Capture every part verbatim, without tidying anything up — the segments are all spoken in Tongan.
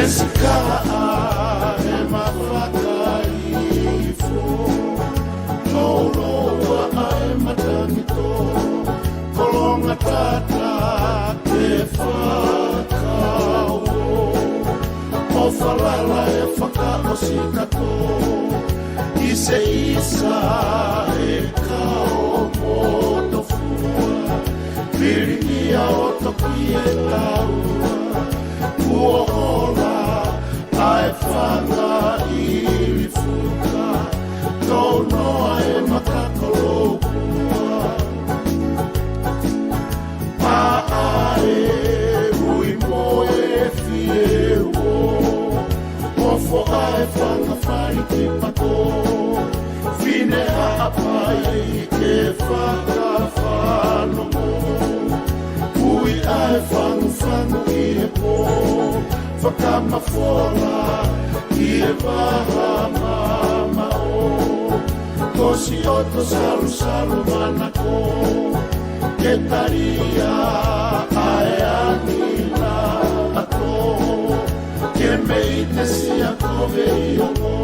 Sikaʻa e mafakaifo, louloua ʻa e matangitō, kolonga tata ke fakauo, ʻo falala e fakaʻosi kātoa, ʻiseʻisa e kau motu fua, vilingia ʻo toki e taua, kuo ola ʻa e fanga ʻili fuka, tounoa e maka kolokua. Paʻa e ui mo e fieuo, ʻo foʻa e fanga fali ki pato, fine Haʻapai ke fakafanongo, ui ʻa e fangufangu ʻi he pō, fakamafola ʻi he vaha mamaʻo, ko Sioto Salusalu manako, ke talia ʻa e angi na ato, ke mei te sia ko vei ongo,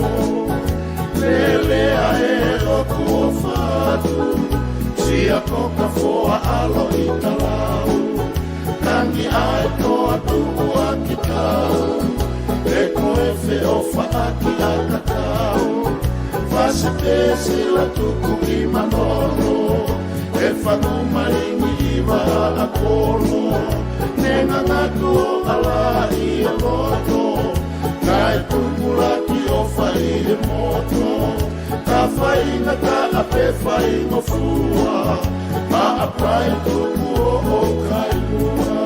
lelea e ʻoku ʻofa atu, sia ko ka foa ʻalo ʻi talau, tangi ʻa e toa tuʻu ʻa ki tau, e ko e feʻofaʻaki ʻa ka tau, fasi pē sila tuku ʻi manono, e fangu malingi ʻi vaʻa kolo, ne ngangatu ʻo ala ʻi e loto, kae tupulaki ʻofa ʻi he moto, ka faingataʻa pe faingofua, Haʻapai tuku ʻo ʻo kaimua.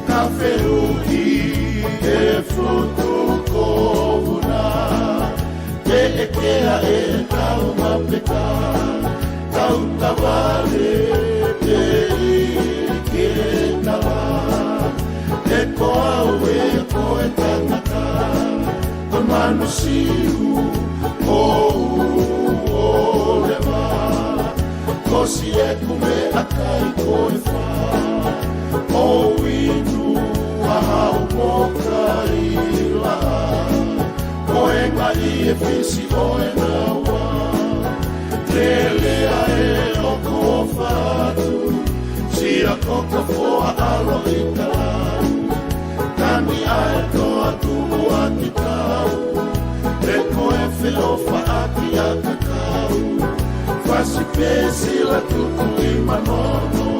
Ka fehuʻi e futu ko Vuna, pe ʻe kea e tau mapeka, tau tavale pe ʻi ke tala, e ko au e ko e tangata, ko Manu Siu, ko u o leva, ko Sieku me akai ko e fa, o inu a hau mo kai la, ko e ngai e fisi o e naua, lelea e ʻoku ʻofa atu, sia ko ka foa ʻalo ʻi talau, tangi ʻa e toa tuʻu ʻa ki tau, e ko e feʻofaʻaki ʻa ka kau, fasi pē sila tuku ʻi manono,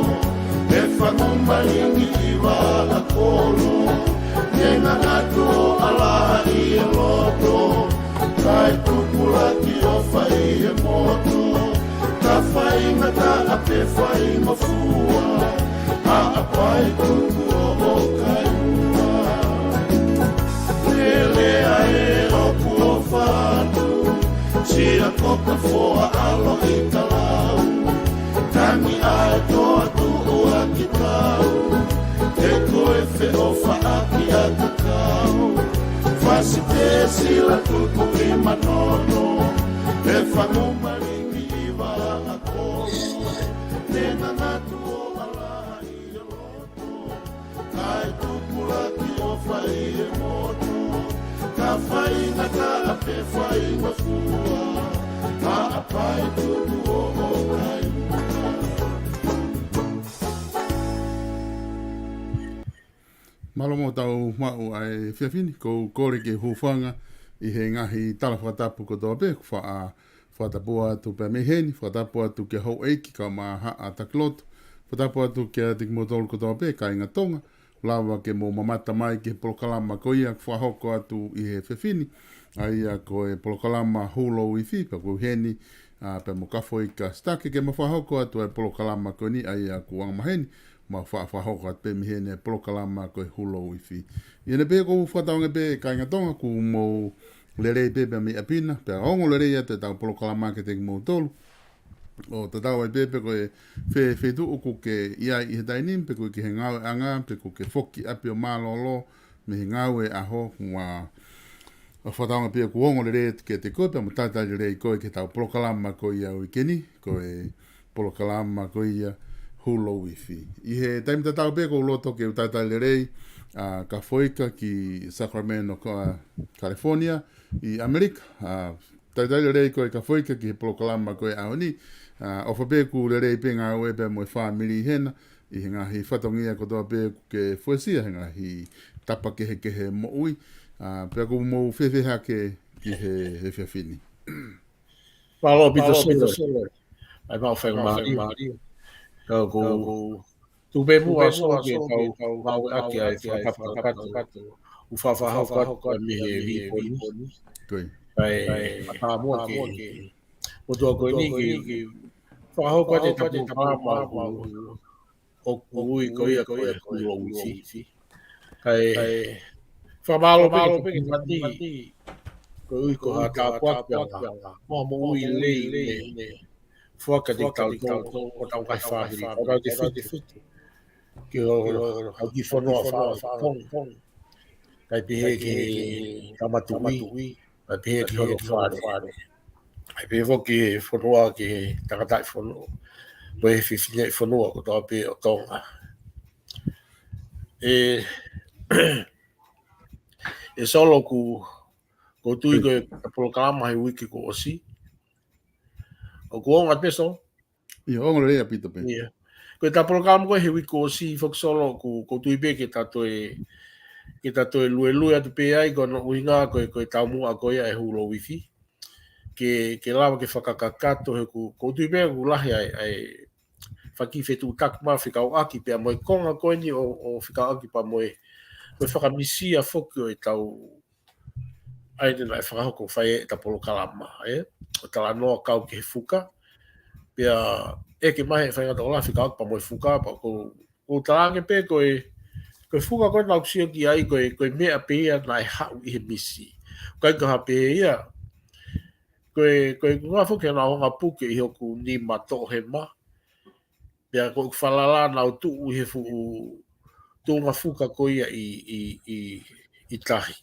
e fangu malingi ʻi vaʻa kolo, ne ngangatu ʻo ala ʻi e loto, kae tupulaki ʻofa ʻi he moto, ka faingataʻa pe faingofua, Haʻapai tuku ʻo ʻo kaimua. Lelea e ʻoku ʻofa atu, sia ko ka foa ʻalo ʻi talau, tangi ʻa e toa tuʻu ʻa ki tau, e ko e feʻofaʻaki ʻa ka kau, fasi pē sila tuku ʻi manono, e fangu malingi ʻi vaʻa kolo, ne ngangatu ʻo ala ʻi e loto, kae tupulaki ʻofa ʻi he moto, ka faingataʻa pe faingofua, Haʻapai tuku ʻo ʻo kaimua. Mālō mo tau maʻu ʻa e efiafi ni, ko u kole ke hūfanga ʻi he ngaahi tala fakatapu kotoa pē, ko faʻa fakatapu atu pē mei heni, fakatapu atu kia Houʻeiki Kaumahaʻa Takilotu, fakatapu atu kiate kimoutolu kotoa pē, kāinga Tonga, lava ke mou mamata mai ki he polokalama ko ia ʻoku fakahoko atu ʻi he efiafi ni, ʻa ia ko e polokalama Hulou Ifi, pea ko u heni, ʻa, pea mo Kafoika Sitake ke ma fakahoko atu ʻa e polokalama ko eni, ʻa ia ʻoku angamaheni, ma fa-, fakahoko atu pē mei heni e polokalama ko e Hulou Ifi. ʻI heʻene pehē ʻoku ou fakatauange pē kāinga Tonga ʻoku mou lelei pē pea mei ʻapi na, pea ongo lelei atu ʻetau polokalama kiate kimoutolu. ʻO tatau ai pē pe ko e fē feituʻu ʻoku ke ʻi ai ʻi he taimi ni, pe ʻoku ke ʻi he ngāueʻanga, pe ʻoku ke foki ʻapi ʻo mālōlō mei he ngāue ʻaho, ʻoku ou fakatauange pē ʻoku ongo lelei atu kiate koe, pea mo talitali lelei koe ki heʻetau polokalama ko ia ʻo e uike ni, ko e polokalama ko ia Hulo Wifi. ʻI he taimi tatau pē ʻoku ou loto ke u talitali lelei ʻa Kafoika ki Sacramento, Ka-, California, ʻi ʻAmelika. ʻA, talitali lelei koe Kafoika ki he polokalama ko e ʻaho ni. ʻA, ʻofa pē ʻoku lelei pē ngāue pea mo e fāmili hena, ʻi he ngaahi fatongia kotoa pē ʻoku ke fuesia he ngaahi tapa kehekehe moʻui. ʻA, pea ʻoku mou fēfē hake ki he, he efiafi ni. Mālō ʻaupito Solo. ʻAi mau fai mālō. Ka ʻoku tuku pē muʻa Solo ke tau ngāueʻaki ʻa e fakakakato. ʻOku fakahoko atu mei he vīponi. Ko ia. ʻAi, mātāmua ke, ʻo tuʻu ko eni ke fakahoko atu e polokalama ʻoku ʻoku ui ko ia ko e Hulo Wifi. Kae fakamālō pē ki he mati, ko e ui ko ha tāpuaki ʻa e moʻui lelei ne foaki kiate kitautolu, ʻo tau ngaahi fāmili, ʻo tau tefitofitu. Ki ho, ho, ho kiʻi fonua fā, fā, fā. Kae pehē ki he tama tuʻi. Kae pehē ki hono fale. Kae pehē foki ki he fonua, ki he tangataʻi fonua. Mo e fefine fonua kotoa pē ʻo Tonga. ʻE, ʻe Solo ʻoku, ʻoku ou tui ko e polokalama he uike kuo ʻosi. ʻOku ongo atu pē Solo? ʻIo, ongo lelei ʻaupito pē. ʻIo. Ko e ta polokalama ko ē he uike kuo ʻosi foki Solo ʻoku, ʻoku ou tui pē ke ta toe, ke ta toe luelue atu pē ai ko hono ʻuhinga ko e, ko e taumuʻa ko ia ʻa e Hulo Wifi. Ke, ke lava ke fakakakato he ʻoku, ʻoku ou tui pē ʻoku lahi ʻa e, ʻa e fakafetuʻutaki mo fekauʻaki pea mo e konga ko eni ʻo, ʻo fekauʻaki pea mo e, mo e fakamisia foki ʻo e tau ʻa ia naʻe fakahoko fai e ta polokalama, ē? ʻO talanoa kau ki he fuka. Pea ʻeke mai he faingataʻa ʻo lafi kau pea mo e fuka, pea ʻoku, ʻoku talaange pē ko e, ko e fuka ko ē naʻa ku sio ki ai, ko e, ko e meʻa pē ia naʻe haʻu ʻi he misi. ʻIkai ko ha pē ia, ko e, ko e ngaahi foki naʻa ku hanga puke ʻi hoku nima toʻohema. Pea ko ʻeku falala naʻa ku tuʻu ʻi he fuʻu tuʻunga fuka ko ia ʻi, ʻi, ʻi, ʻi tahi.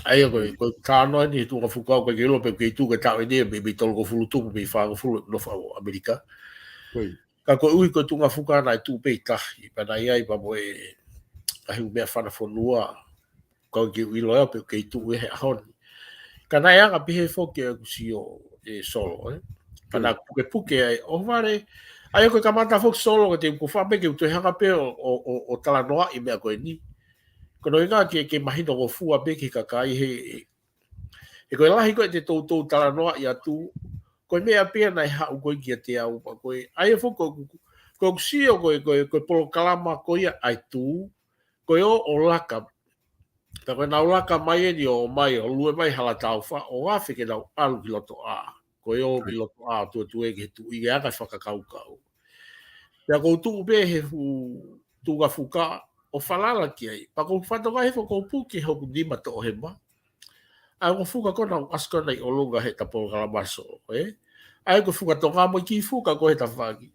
ʻA ia ko e, ko e talanoa eni he tuʻunga fuka ʻoku ʻikai ke ʻilo pe ʻoku kei tuʻu ki he taʻu eni, mei, mei tolungofulu tupu, mei fāngofulu ʻi he nofo ʻo ʻAmelika. Ko ia. Ka koeʻuhi ko e tuʻunga fuka naʻe tuʻu pē ʻi tahi, pea naʻe ʻi ai pea mo e ngaahi ʻū meʻa fanafonua, ʻikai ke u ʻilo ia pe ʻoku kei tuʻu ia he ʻaho ni. Ka naʻe anga pehē foki ʻeku sio ē Solo, ē. Pea naʻa ku pukepuke ai, ʻo vale, ʻa ia ko e kamata foki Solo, ko e te u ko fā pē ke u toe hanga pē ʻo, ʻo, ʻo, ʻo talanoaʻi e meʻa ko eni. Ko hono ʻuhinga ke, ke mahino ngofua pē ki he kakai he, he ko e lahi ko ē te toutou talanoaʻi atu, ko e meʻa pē ia naʻe haʻu ko ē kiate au, pea ko e, ʻa ia foki ko, ko, ko ʻeku sio ko e, ko e, ko e polokalama ko ia ʻa e tu, ko e ō ʻo laka, pea ko ʻenau laka mai eni ʻo mai, ʻo lue mai hala taufa, ʻo afe ke nau ʻalu ki loto ʻā. Ko e ō ki loto ʻā, tuetue ki he tuʻi, ke anga e fakakaukau. Pea ʻoku ou tuʻu pē he fuʻu tuʻunga fuka, ʻo falala ki ai. Pea ʻoku ou fakatokangaʻi foki ʻoku ou puke hoku nima toʻohema. ʻA ia ko e fuka ko ē naʻa ku ʻasi ko ē ʻi ʻolunga he ta polokalama Solo, ē? ʻA ia ko e fuka Tonga mo e kiʻi fuka ko ē he tafaʻaki.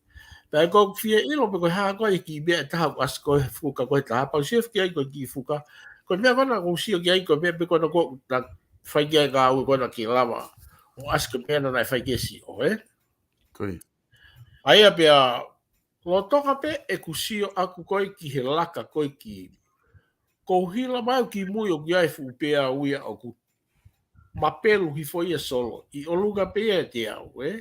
Pea ʻoku ou fie ʻilo pe ko e hā ko ē e kiʻi meʻa ʻe taha ʻoku ʻasi ko ē he fuka ko ē he taha, pea u sio ki ai ko e kiʻi fuka. Ko e meʻa ko ē naʻa ku sio ki ai ko e meʻa pē ko ē naʻa ku, naʻa ku fai ki ai e ngāue ko ē naʻa ke lava ʻo ʻasi ko e meʻa naʻe fai ki ai e sio, ē? Ko ia. ʻA ia pea lolotonga pē ʻeku sio ʻaku ko ē ki he laka ko ē ki, ʻoku ou hila mai au ki mui ʻoku ʻi ai e fuʻu peau ia ʻoku mapelu hifo ia Solo, ʻi ʻolunga pē ia ʻiate au, ē?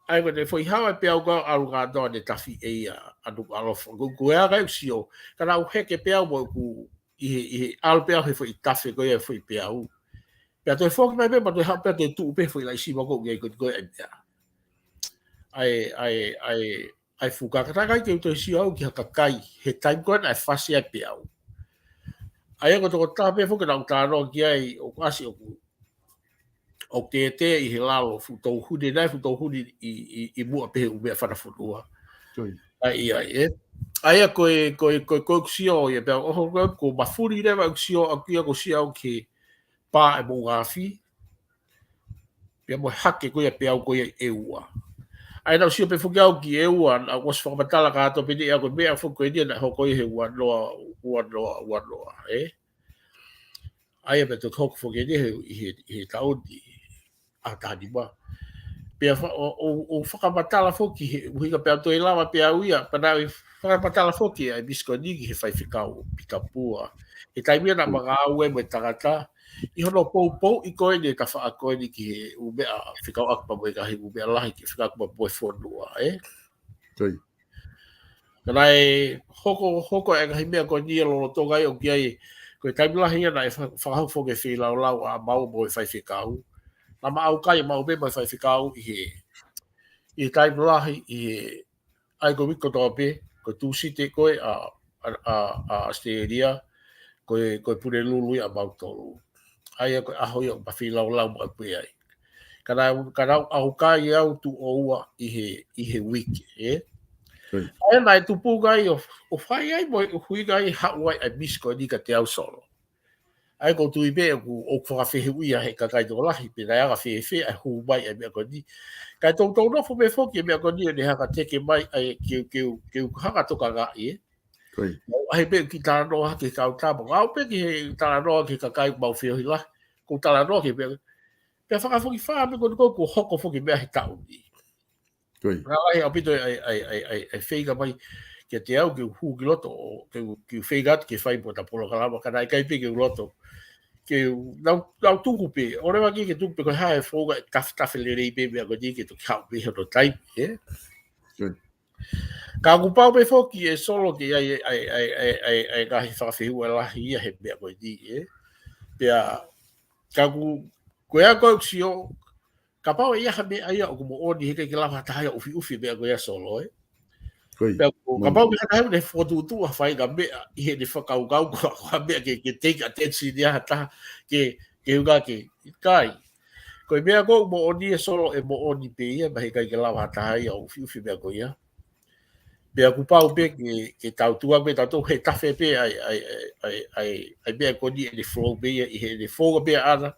ʻA ia ko e foʻi hao e peau ko ē ʻalu kātoa ne tafi ʻe ia ʻa Nukuʻalofa. Ko, ko e ʻa ia ʻeku sio, ka naʻa ku heke pē au mo ʻeku ʻi he, ʻi he ʻalu pē au he foʻi tafe ko ia e foʻi peau. Pea toe foki mai pē, pea toe haʻu pē, toe tuʻu pē foʻi laʻi sima ko ē ʻoku ʻi ai ko ē ko ē ʻa e meʻa. ʻA e, ʻa e, ʻa e, ʻa e fuka, ka ʻikai ke u toe sio au ki ha kakai, he taimi ko ē naʻe fasi ai e peau. ʻA ia ko e tokotaha pē foki naʻa ku talanoa ki ai, ʻoku ʻasi ʻoku, ʻoku tētē ʻi he lalo fuʻu touhuni, naʻe fuʻu touhuni ʻi, ʻi, ʻi muʻa pē he ʻū meʻa fanafonua. Ko ia. ʻA ia, ē. ʻA ia ko e, ko e, ko e, ko ʻeku sio ia pea ʻoho ko ē, ʻoku mafuli leva ʻeku sio ʻaku ia ʻoku ou sio au ki he pā ʻe Moʻungaafi. Pea mo e hake ko ia e peau ko ia ʻi ʻEua. ʻA ia naʻa ku sio pē foki au ki ʻEua, naʻa ku ʻosi fakamatala kātoa pē ʻe au ko e meʻa foki ko eni naʻe hoko ia he ua noa, ua noa, ua noa, ē. ʻA ia pea toki hoko foki eni he, ʻi he, ʻi he taʻu ni ʻaho taha nima. Pea fa-, ʻo, ʻo, ʻo fakamatala foki he, ʻuhinga pea toe lava pē au ia, pea naʻe fakamatala foki ʻa e misi ko eni ki he faifekau Pitapua. He taimi ia naʻa ma ngāue ai mo e tangata, ʻi hono poupouʻi ko eni e tafaʻaki ko eni ki he ʻū meʻa fekauʻaki pea mo e ngaahi ʻū meʻa lahi ke fekauʻaki pea mo e fonua, ē? Ka naʻe hoko, hoko e ngaahi meʻa ko eni ʻa lolotonga ai ʻoku ʻi ai, ko e taimi lahi ia naʻe fa-, fakahoko foki e feilaulau ʻa mau mo e faifekau. Naʻa ma ʻaukai mau pē mo e faifekau ʻi he, ʻi he taimi lahi, ʻi he, ʻa ia ko e uike kotoa pē, ko e Tūsite ko ē ʻa, ʻa, ʻa, ʻa ʻAositelēlia, ko e, ko e Pulelulu ia ʻa mautolu. ʻA ia ko e ʻaho ia ʻoku ma feilaulau maʻu pē ai. Ka naʻa, ka naʻa ku ʻaukai au tuʻo ua ʻi he, ʻi he uike, ē? ʻA ia naʻe tupu ai ʻo, ʻo fai ai mo e ʻuhinga ai haʻu ai ʻa e misi ko eni kiate au Solo. ʻA ia ʻoku ou tui pē ʻoku, ʻoku fakafehuʻia he kakai tokolahi pe naʻe anga fēfē ʻa e hū mai ʻa e meʻa ko eni. Kae toutou nofo pē foki e meʻa ko eni ʻo ne hanga teke mai ʻa e ke u, ke u, ke u hanga tokangaʻi, ē? ʻA ia pē ki talanoa ki he kau tama. Ngāue pē ki he talanoa ki he kakai mau feohi lahi. Ko e talanoa ki he meʻa. Pea fakafokifā pē ko eni ko ē kuo hoko foki meʻa he taʻu ni. Ngā lahi ʻaupito ʻa e, ʻa e, ʻa e, ʻa e, ʻa e feinga mai kiate au ke u hū ki loto, ʻo ke u, ke u feinga atu ke fai mo ʻeta polokalama, ka naʻe ʻikai pē ke u loto. Ke u, nau, nau tuku pē, ʻo leva ke, ke tuku pē ko e hā e founga ʻe tafetafe lelei pē meʻa ko eni ke toki haʻu pē hono taimi, ē? Ka ʻoku pau pē foki ē Solo ke ʻi ai, ʻa e, ʻa e, ʻa e, ʻa e, ʻa e ngaahi fakafehuʻi lahi ia he meʻa ko eni, ē? Pea, ka ʻoku, ko ia ko ʻeku sio, kapau ʻe ʻi ai ha meʻa ia ʻoku moʻoni he ʻikai ke lava ha taha ia ʻo ʻufiʻufi e meʻa ko ia Solo, ē? Pea ko, kapau ke ha taha ia ʻoku ne fokotuʻutuʻu ha faʻahinga meʻa ʻi heʻene fakakaukau ko, ko ha meʻa ke, ke take attention ia ha taha ke, ke ʻuhinga ke, ʻikai. Ko e meʻa ko ē ʻoku moʻoni ē Solo ʻe moʻoni pē ia, ma he ʻikai ke lava ha taha ia ʻo ʻufiʻufi e meʻa ko ia. Pea ʻoku pau pē ke, ke tau tuʻu pē tautolu he tafe pē ʻa e, ʻa e, ʻa e, ʻa e, ʻa e, ʻa e meʻa ko eni ʻene flow pē ia, ʻi heʻene founga pē ʻaʻana,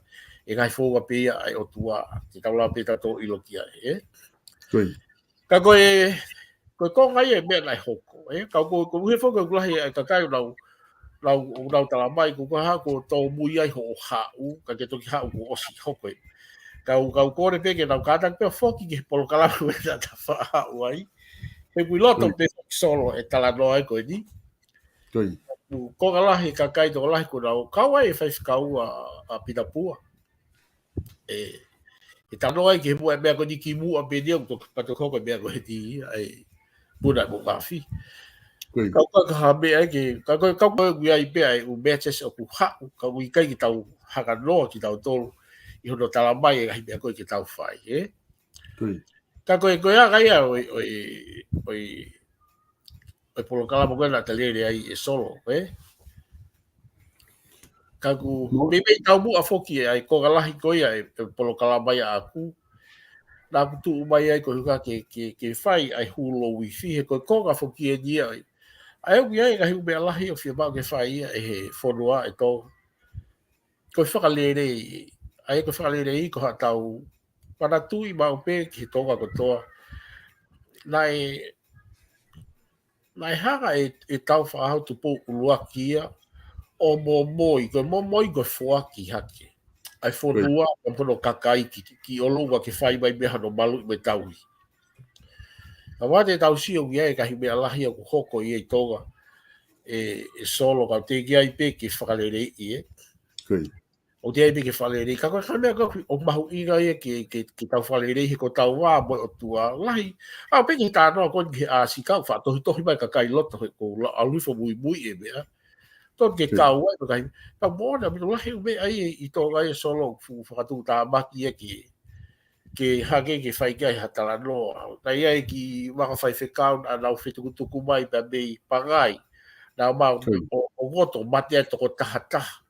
ʻe ngaahi founga pē ia ʻa e ʻOtua, ke tau lava pē tautolu ʻilo ki ai, ē? Ka ko e, ko e konga ia e meʻa naʻe hoko, ē? Ka ko, ko e ʻuhi foki ʻoku lahi ʻa e kakai ʻoku nau, nau, ʻoku nau tala mai, ko e hā kuo tōmui ai hoʻo haʻu, ka ke toki haʻu kuo ʻosi hoko ē. Ka u, ka u kole pē ke nau kātaki pē foki ki he polokalama ko ē naʻa ta faʻa haʻu ai. He ʻoku ʻi loto pē foki Solo e talanoa ai ko eni. Ko e konga lahi e kakai tokolahi kuo nau kau ai e faifekau ʻa, ʻa Pitapua. ʻE, ʻe talanoa ai ki he muʻa e meʻa ko eni kimuʻa pē eni ʻoku toki patu hoko e meʻa ko eni ʻa e Puna mo Kafi. Ka ʻoku ʻikai ha meʻa ai ke, ka ko, ka ko e ʻoku ʻi ai pē ʻa e ʻū message ʻoku haʻu, ka ʻoku ʻikai ke tau hanga noa kitautolu ʻi hono tala mai e ngaahi meʻa ko ē ke tau fai, ē? Ka ko e, ko e anga ia ʻo e, ʻo e, ʻo e, ʻo e polokalama ko ē naʻa ta lele ai ē Solo, ē? Ka ʻoku, meimei taumuʻa foki ʻa e konga lahi ko ia e, e polokalama ia ʻaʻaku. Naʻa ku tuʻu mai ai ko e ʻuhinga ke, ke, ke fai ʻa e hū louifi, he ko e konga foki eni ia ʻa e, ʻa e ʻoku ʻi ai e ngaahi ʻū meʻa lahi ʻoku fiemaʻu ke fai ia ʻe he fonua ʻe Tonga. Ko e fakalelei, ʻa e ko e fakalelei ko haʻatau manatuʻi maʻu pē ki he Tonga kotoa. Naʻe, naʻe hanga ʻe, ʻe Tāufaʻāhau Tupou ʻUluaki ia ʻo momoi, ko e momoi ko e foaki hake ʻa e fonua, ka mo hono kakai ki, ki ʻolunga ke fai mai mei ai hono maluʻi mo e tauhi. Ka ʻoku ou tui ʻoku ʻi ai e ngaahi meʻa lahi ʻoku hoko ia ʻi Tonga, ē, ē Solo, ka ʻoku teʻeki ai pē ke fakaleleiʻi, ē. ʻOku teʻeki ai pē ke fakalelei. Ka ko e hā e meʻa ko ē ʻoku mahuʻinga ia ke, ke, ke tau fakalelei he ko ʻetau vā mo e ʻOtua lahi. ʻA pē ki he talanoa ko eni ki he ʻāsika ʻoku faʻa tohitohi mai e kakai loto he ko la-, ʻalu hifo muimui e meʻa. Tonu ke kau ai, ka ʻoku moʻoni ʻaupito lahi e meʻa ia ʻi Tonga ia Solo ʻoku fakatuʻutāmaki ia ke, ke hake ke fai ki ai ha talanoa. Naʻe ʻi ai e kiʻi vaka faifekau naʻa nau fetukutuku mai pea mei Pangai. Naʻa mau ʻo, ʻo ngoto mate ai toko taha taha.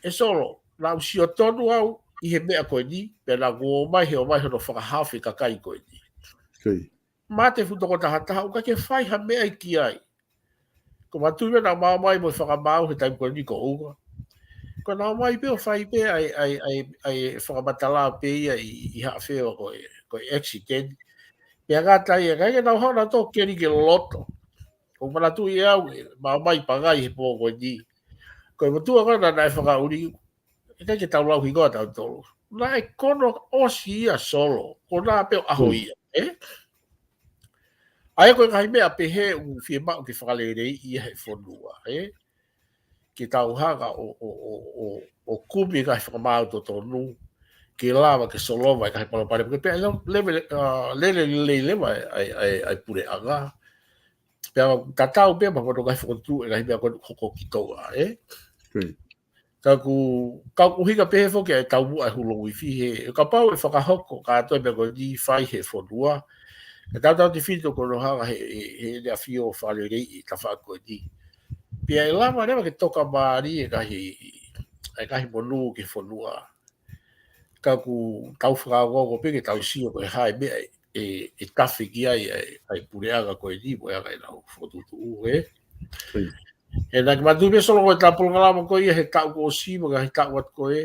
ʻE Solo, naʻa ku sio tonu au ʻi he meʻa ko eni, pea naʻa ku ō mai he ō mai hono fakahaofi e kakai ko eni. Mate fuʻu toko taha taha, ʻoku ʻikai ke fai ha meʻa ia ki ai. Ko e manatuʻi naʻa mau ō mai mo e fakamaau he taimi ko eni ko ʻUnga. Ko ʻenau ō mai pē ʻo fai pē ʻa e, ʻa e, ʻa e, ʻa e fakamatala pē ia ʻi, ʻi Haʻafeoa ko e, ko e accident. Pea ngata ai, ʻikai ke nau hanga ʻo keli ki loto. ʻOku ou manatuʻi ʻe au, ʻe, mau ō mai Pangai he pō ko eni. Ko e motuʻa ko ena naʻe fakaʻuli, ʻikai ke tau lau hingoa tautolu. naʻe kono ʻosi ia Solo, ko ena pē ʻo ʻaho ia, ē? ʻA ia ko e ngaahi meʻa pehē ʻoku fiemaʻu ke fakaleleiʻi ia he fonua, ē? Ke tau hanga ʻo, ʻo, ʻo, ʻo, ʻo kumi e ngaahi fakamaau totonu, ke lava ke solova e ngaahi palopalema, ke pea lele, lele, ā, lele lelei leva e, e, e, e puleʻanga. Pea tatau pē mo hono ngaahi fokotuʻu e ngaahi meʻa ko ē ʻoku hoko ki Tonga, ē? Ka ʻoku, ka ʻoku ʻuhinga pehē foki e taumuʻa e Hulu Uifi he, kapau ʻe fakahoko kātoa e meʻa ko eni fai he fonua, ʻe tautautefito ko hono hanga he, he, he ʻEne ʻAfio ʻo fakaleleiʻi e tafaʻaki ko eni. Pea ʻe lava leva ke tokamālie e ngaahi, e ngaahi monū ki he fonua. Ka ʻoku tau fakaongoongo pē ke tau sio ko e hā e meʻa ʻe, ʻe tafe ki ai e, e puleʻanga ko eni mo e anga ʻenau fokotuʻutuʻu, ē? He naʻa ke manatuʻi pē Solo ko e tā polokalama ko ia he taʻu kuo ʻosi mo e ngaahi taʻu atu ko ē.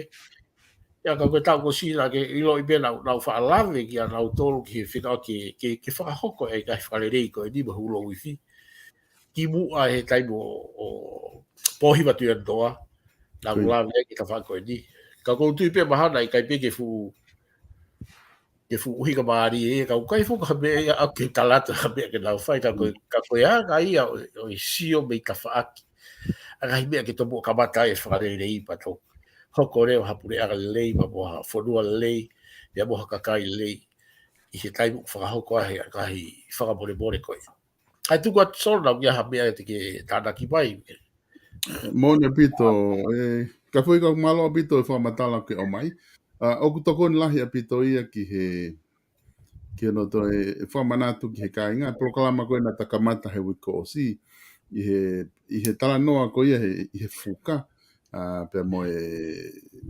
ʻA ia ka ko e taʻu kuo ʻosi naʻa ke ʻiloʻi pē naʻa, naʻa ku faʻa lave kia nautolu ki he fika ke, ke, ke fakahoko e ngaahi fakalelei ko eni mo e Hulu Uifi. Kimuʻa he taimi ʻo, ʻo Pōhiva Tuʻiʻonetoa. Naʻa ku lave ai ki he tafaʻaki ko eni. Ka ʻoku ou tui pē mahalo naʻe ʻikai pē ke fuʻu ke fuʻu ʻuhinga mālie, ka ʻoku ʻikai foki ha meʻa ia ʻoku ke tala atu ha meʻa ke nau fai, ka ko e, ka ko e anga ia ʻo, ʻo e sio mei tafaʻaki. ʻA e ngaahi meʻa ke tomuʻa kamata ai e fakalelei pea toki hoko leva ha puleʻanga lelei, pea mo ha fonua lelei, pea mo ha kakai lelei. ʻI he taimi ʻoku fakahoko ai e ngaahi fakamolemole ko ia. ʻAi tuku atu Solo naʻa ʻoku ʻi ai ha meʻa te ke tānaki mai. Moʻoni ʻaupito, ē, Kafoika, mālō ʻaupito e fakamatala ke ʻomai. ʻA, ʻoku tokoni lahi ʻaupito ia ki he, ki hono toe fakamanatu ki he kāinga, polokalama ko ē naʻa ta kamata he uike kuo ʻosi, ʻi he, ʻi he talanoa ko ia he, ʻi he fuka, ʻa, pea mo e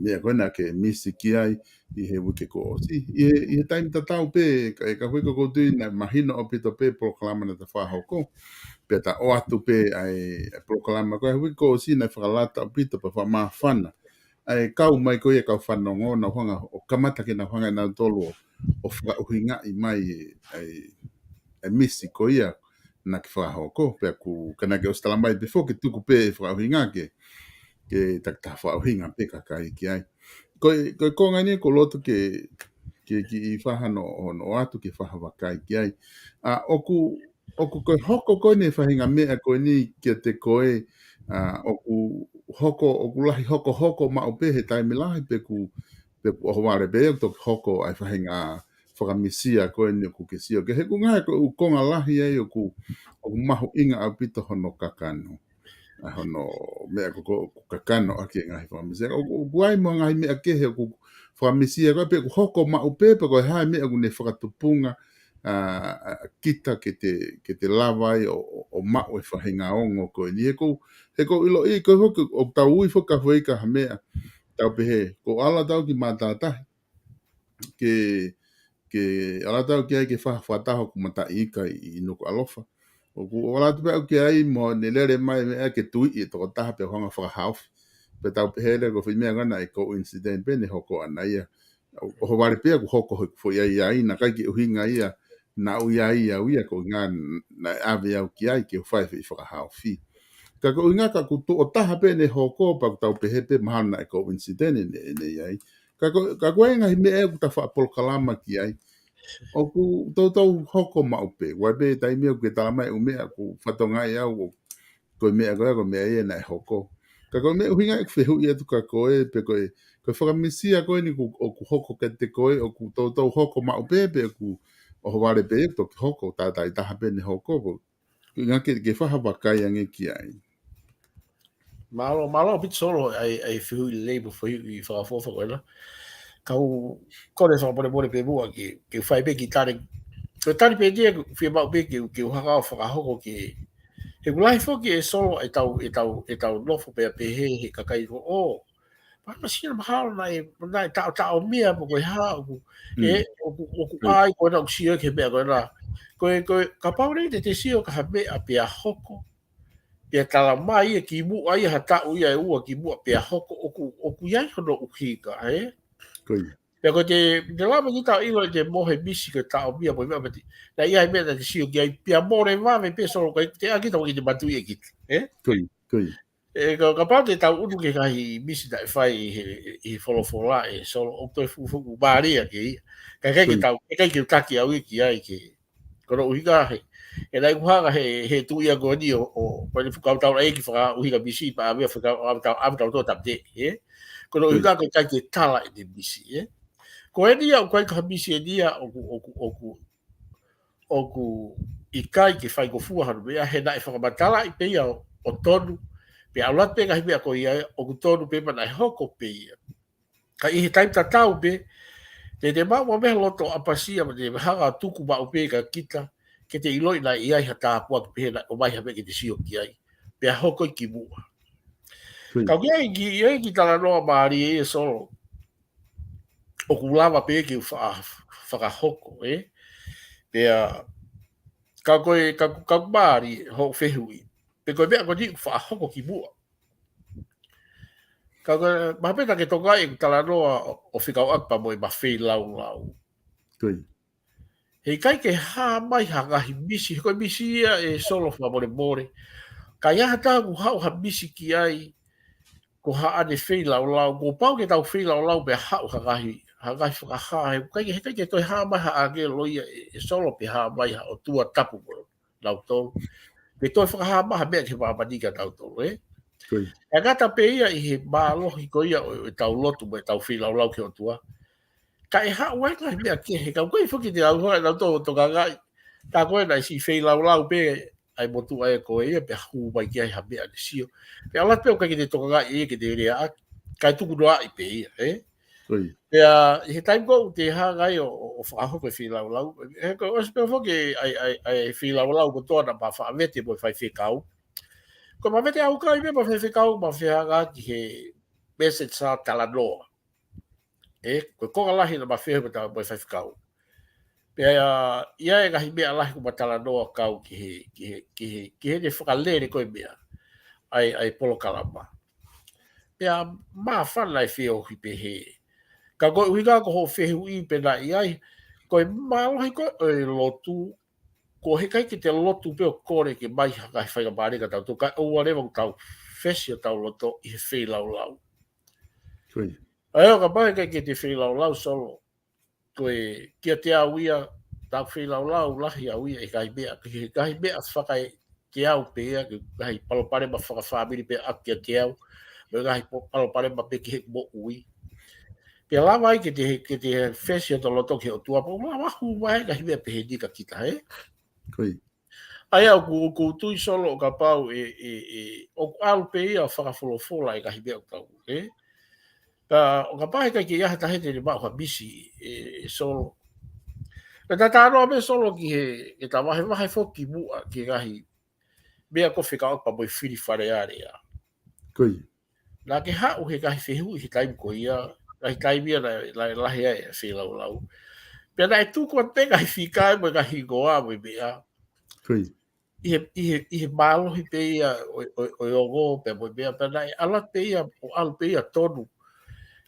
meʻa ko ē naʻa ke misi ki ai ʻi he uike kuo ʻosi. ʻI he, ʻi he taimi tatau pē, ka, Kafoika, ʻoku ou tui naʻe mahino ʻaupito pē polokalama naʻa ta fakahoko. Pea ta ʻoatu pē ʻa e, ʻa e polokalama ko ē he uike kuo ʻosi naʻe fakalata ʻaupito pea fakamāfana ʻa e kau mai ko ia kau fanongo, nau hanga ʻo kamata ke nau hanga ʻe nautolu ʻo, ʻo fakaʻuhingaʻi mai e, ʻa e, ʻa e misi ko ia naʻa ke fakahoko, pea ʻoku, ka naʻa ke ʻosi tala mai pē foki, tuku pē e fakaʻuhinga ke, ke takitaha fakaʻuhinga pē kakai ki ai. Ko e, ko e konga eni ʻoku ou loto ke, ke kiʻi fai hano, hono ʻoatu ke fai ha vakai ki ai. ʻA, ʻoku, ʻoku ko e hoko ko eni e faʻahinga meʻa ko eni kiate koe, ʻa, ʻoku hoko, ʻoku lahi hokohoko maʻu pē he taimi lahi pe ʻoku, pe ʻoku ʻohovale pē ʻoku toki hoko ʻa e faʻahinga fakamisia ko eni ʻoku ke sio ki ai. He ʻoku ngaahi ko e ʻū konga lahi ai ʻoku, ʻoku mahuʻinga ʻaupito hono kakano. ʻA hono meʻa ko ē ʻoku kakano ʻaki e ngaahi fakamisia. ʻOku, ʻoku ʻi ai mo e ngaahi meʻa kehe ʻoku fakamisia ko ē pe ʻoku hoko maʻu pē, pe ko e hā e meʻa ʻoku ne fakatupunga, ʻa, ʻa, kita ke te, ke te lava ai ʻo, ʻo, ʻo maʻu e faʻahinga ongo ko eni. He ʻoku, he ʻoku ou ʻiloʻi, ko e hoko, ʻoku tau ui foki Kafoika ha meʻa, tau pehē, ʻoku ala tau ki matātahi, ke, ke ala tau ki ai ke fai ha fakataha ʻoku mataʻi ika ʻi, ʻi Nukuʻalofa. ʻOku ala tau pē au ki ai mo ne lele mai meʻa ke tuiʻi e tokotaha pea hanga fakahaofi. Pea tau pehē leva ko e foʻi meʻa ko ena ʻe coincidence pē ne hoko ʻana ia. ʻO, ʻohovale pē ʻoku hoko he foʻi ai ai, naʻe ʻikai ke ʻuhinga ia naʻa ku ʻi ai au ia, ko e ʻuhinga naʻe ʻave au ki ai ke u fai e foʻi fakahaofi. Ka ko e ʻuhinga ka ʻoku tuʻo taha pē ne hoko, pea ʻoku tau pehē pē mahalo naʻe coincidence ʻene, ʻene ʻi ai. Ka ko, ka ko e ngaahi meʻa ʻoku ta faʻa polokalama ki ai, ʻoku toutou hoko maʻu pē. ʻOku ʻi ai pē taimi ʻoku ke tala mai ʻū meʻa ʻoku fatongia au ʻo ko e meʻa ko ē, ko e meʻa ia naʻe hoko. Ka ko e meʻa ʻuhinga ʻeku fehuʻi atu kia koe, pe ko e, ko e fakamisia ko eni ʻoku, ʻoku hoko kiate koe, ʻoku toutou hoko maʻu pē, pe ʻoku ʻohovale pē ʻoku toki hoko, tātātaha pē ne hoko, ko e ʻuhinga ke, ke fai ha vakai ange ki ai. Mālō, mālō ʻaupito Solo, ʻa e, ʻa e fehuʻi lelei mo e fehuʻi fakaʻofoʻofa ko ena. Kau kole fakamolemole pē muʻa ke, ke fai pē kiʻi tali. Ko e tali pē eni ia, fiemaʻu pē ke, ke u hanga ʻo fakahoko ke, he ʻoku lahi foki ē Solo ʻetau, ʻetau, ʻetau nofo pea pehē he kakai ko ē, ʻo, pea mahalo naʻe, naʻe taʻotaʻomia pe ko e hā, ʻoku, ē, ʻoku, ʻoku ʻai ko ena ʻoku sio ki he meʻa ko ena. Ko e, ko e, kapau leva te te sio ki ha meʻa pea hoko, pea tala mai ia kimuʻa ia ha taʻu ia ʻe ua kimuʻa pea hoko, ʻoku, ʻoku ʻi ai hono ʻuhinga, ē? Ko ia. Pea ko e te, te lava kita ʻo ʻilo ʻete mohe misi ko e taʻomia mo e meʻa pē te. Naʻe ʻi ai e meʻa naʻa te sio ki ai, pea mole vave pē Solo, ʻikai te ʻai kita ʻo ʻikai te matuʻi ʻe kita, ē? Ko ia, ko ia. ʻE, ka, kapau te tau ʻunu ki he ngaahi misi naʻe fai ʻi he, ʻi he folofola ʻe Solo, ʻoku toe fuʻu, fuʻu mālie ange ia. Ka ʻikai ke tau, ʻikai ke u taki au ia ki ai ke. Ko hono ʻuhinga he, ʻe naʻe ʻuhinga he, he tuʻi ia ko eni ʻo, ʻo, ko eni fuʻu kau tau ʻai ki fakaʻuhinga misi, pea ʻave fakaʻuhinga, ʻave tau, ʻave tau tō tapte, ē? Ko hono ʻuhinga ko e ʻikai ke tala ʻene misi, ē? Ko eni ia ʻoku ʻikai ko ha misi eni ia ʻoku, ʻoku, ʻoku, ʻoku ʻikai ke faingofua hano meʻa, he naʻe fakamatalaʻi pē ia ʻo, ʻo tonu, pea ʻalu atu pē ngaahi meʻa ko ia, ʻoku tonu pē pea naʻe hoko pē ia. Ka ʻi he taimi tatau pē, te te maʻu mo meʻa loto ʻapasia, mo te hanga tuku maʻu pē ka kita, ke te ʻiloʻi naʻe ʻi ai ha tāpuaki pehē naʻe ʻomai ha meʻa ke te sio ki ai. Pea hoko ia ki muʻa. Ka ʻoku ʻi ai ki, ʻi ai ki talanoa mālie ʻe Solo. ʻOku lava pē ke u fa-, fakahoko, ē? Pea, ka ko e, ka, ka mālie hoʻo fehuʻi. Pe ko e meʻa ko eni ʻoku fakahoko ki muʻa. Ka ko e, mahalo pē naʻa ke tokangaʻi ʻeku talanoa ʻo, ʻo fekauʻaki pea mo e mafeilaulau. He ʻikai ke hā mai ha ngaahi misi, he ko e misi ia ʻe Solo fakamolemole. Ka ʻi ai ha taha ʻoku haʻu ha misi ki ai, ko haʻane feilaulau, kuo pau ke tau feilaulau pea haʻu ha ngaahi, ha ngaahi fakahā, he ʻikai ke, he ʻikai ke toe hā mai ha ʻāngelo ia ʻe, ʻe Solo pe hā mai ha ʻotua tapu mo kinautolu. Ke toe fakahā mai ha meʻa ki he māmani kia tautolu, ē? Ka ngata pē ia ʻi he mālohi ko ia ʻo, ʻo ʻetau lotu mo ʻetau feilaulau ki he ʻOtua. Ka ʻe haʻu ai ngaahi meʻa kehe, ka ʻoku ʻikai foki te au hoa, naʻa tau tokangaʻi. Tā ko ē naʻe siʻi feilaulau pē ʻa e motuʻa ē ko ē ia, pea hū mai ki ai ha meʻa ne sio. Pea ʻalu atu pē ʻoku ʻikai ke te tokangaʻi ia ke te leaʻaki, kae tukunoaʻi pē ia, ē? Pea, ʻi he taimi ko ē ʻoku te hanga ai ʻo, ʻo, ʻo fakahoko e feilaulau. He ko e ʻosi pē foki ʻa e, ʻa e, ʻa e feilaulau kotoa naʻa ma faʻa vete mo e faifekau. Ko e ma vete au kai pē mo e faifekau, ma fehangahangai ki he message sa talanoa. Ē, ko e konga lahi naʻa ma feohi mo e ta-, mo e faifekau. Pea, ʻi ai e ngaahi meʻa lahi kuo ma talanoa kau ki he, ki he, ki he, ki heʻene fakalele ko e meʻa. ʻA e, ʻa e polokalama. Pea māfana e feohi pehē. Ka ko e ʻuhinga ko hoʻo fehuʻi pē naʻe ʻi ai, ko e mālohi ko ē ʻo e lotu, ko e ʻikai ke te lotu pē ʻo kole ke mai ha ngaahi faingamālie kia tautolu, kae ʻoua leva kuo tau fesi hotau loto ʻi he feilaulau. ʻA ia, kapau ʻe ʻikai ke te feilaulau Solo. Ko e kiate au ia, tau feilaulau lahi au ia ʻi he ngaahi meʻa, ki he ngaahi meʻa fakaeʻi au pē ia, ki he ngaahi palopalema fakafāmili pē ʻaʻaku kiate au, mo e ngaahi po-, palopalema pē ki he moʻui. Pea lava ai ke te, ke te fesi hotau loto ki he ʻOtua, pea ʻoku lava hū mai e ngaahi meʻa pehē ni kia kita, ē? ʻA ia ʻoku, ʻoku ou tui Solo ʻo kapau ʻe, ʻe, ʻe, ʻoku ʻalu pē ia ʻo fakafolofola e ngaahi meʻa ʻoku tau, ē? Ka, ʻo kapau ʻe ʻikai ke ʻi ai ha taha te ne maʻu ha misi ʻe, ʻe Solo. Ka ta talanoa pē Solo ki he, ke ta vahevahe foki muʻa ki he ngaahi meʻa ko e fekauʻaki pea mo e fili Fale Alea. Naʻa ke haʻu he ngaahi fehuʻi he taimi ko ia, ngaahi taimi ia naʻe, naʻe lahi ai e feilaulau. Pea naʻe tuku atu pē ngaahi fika mo e ngaahi hingoa mo e meʻa. ʻI he, ʻi he, ʻi he mālohi pē ia ʻo, ʻo, ʻo e ongo pea mo e meʻa, pea naʻe ʻalu pē ia, ʻo ʻalu pē ia tonu.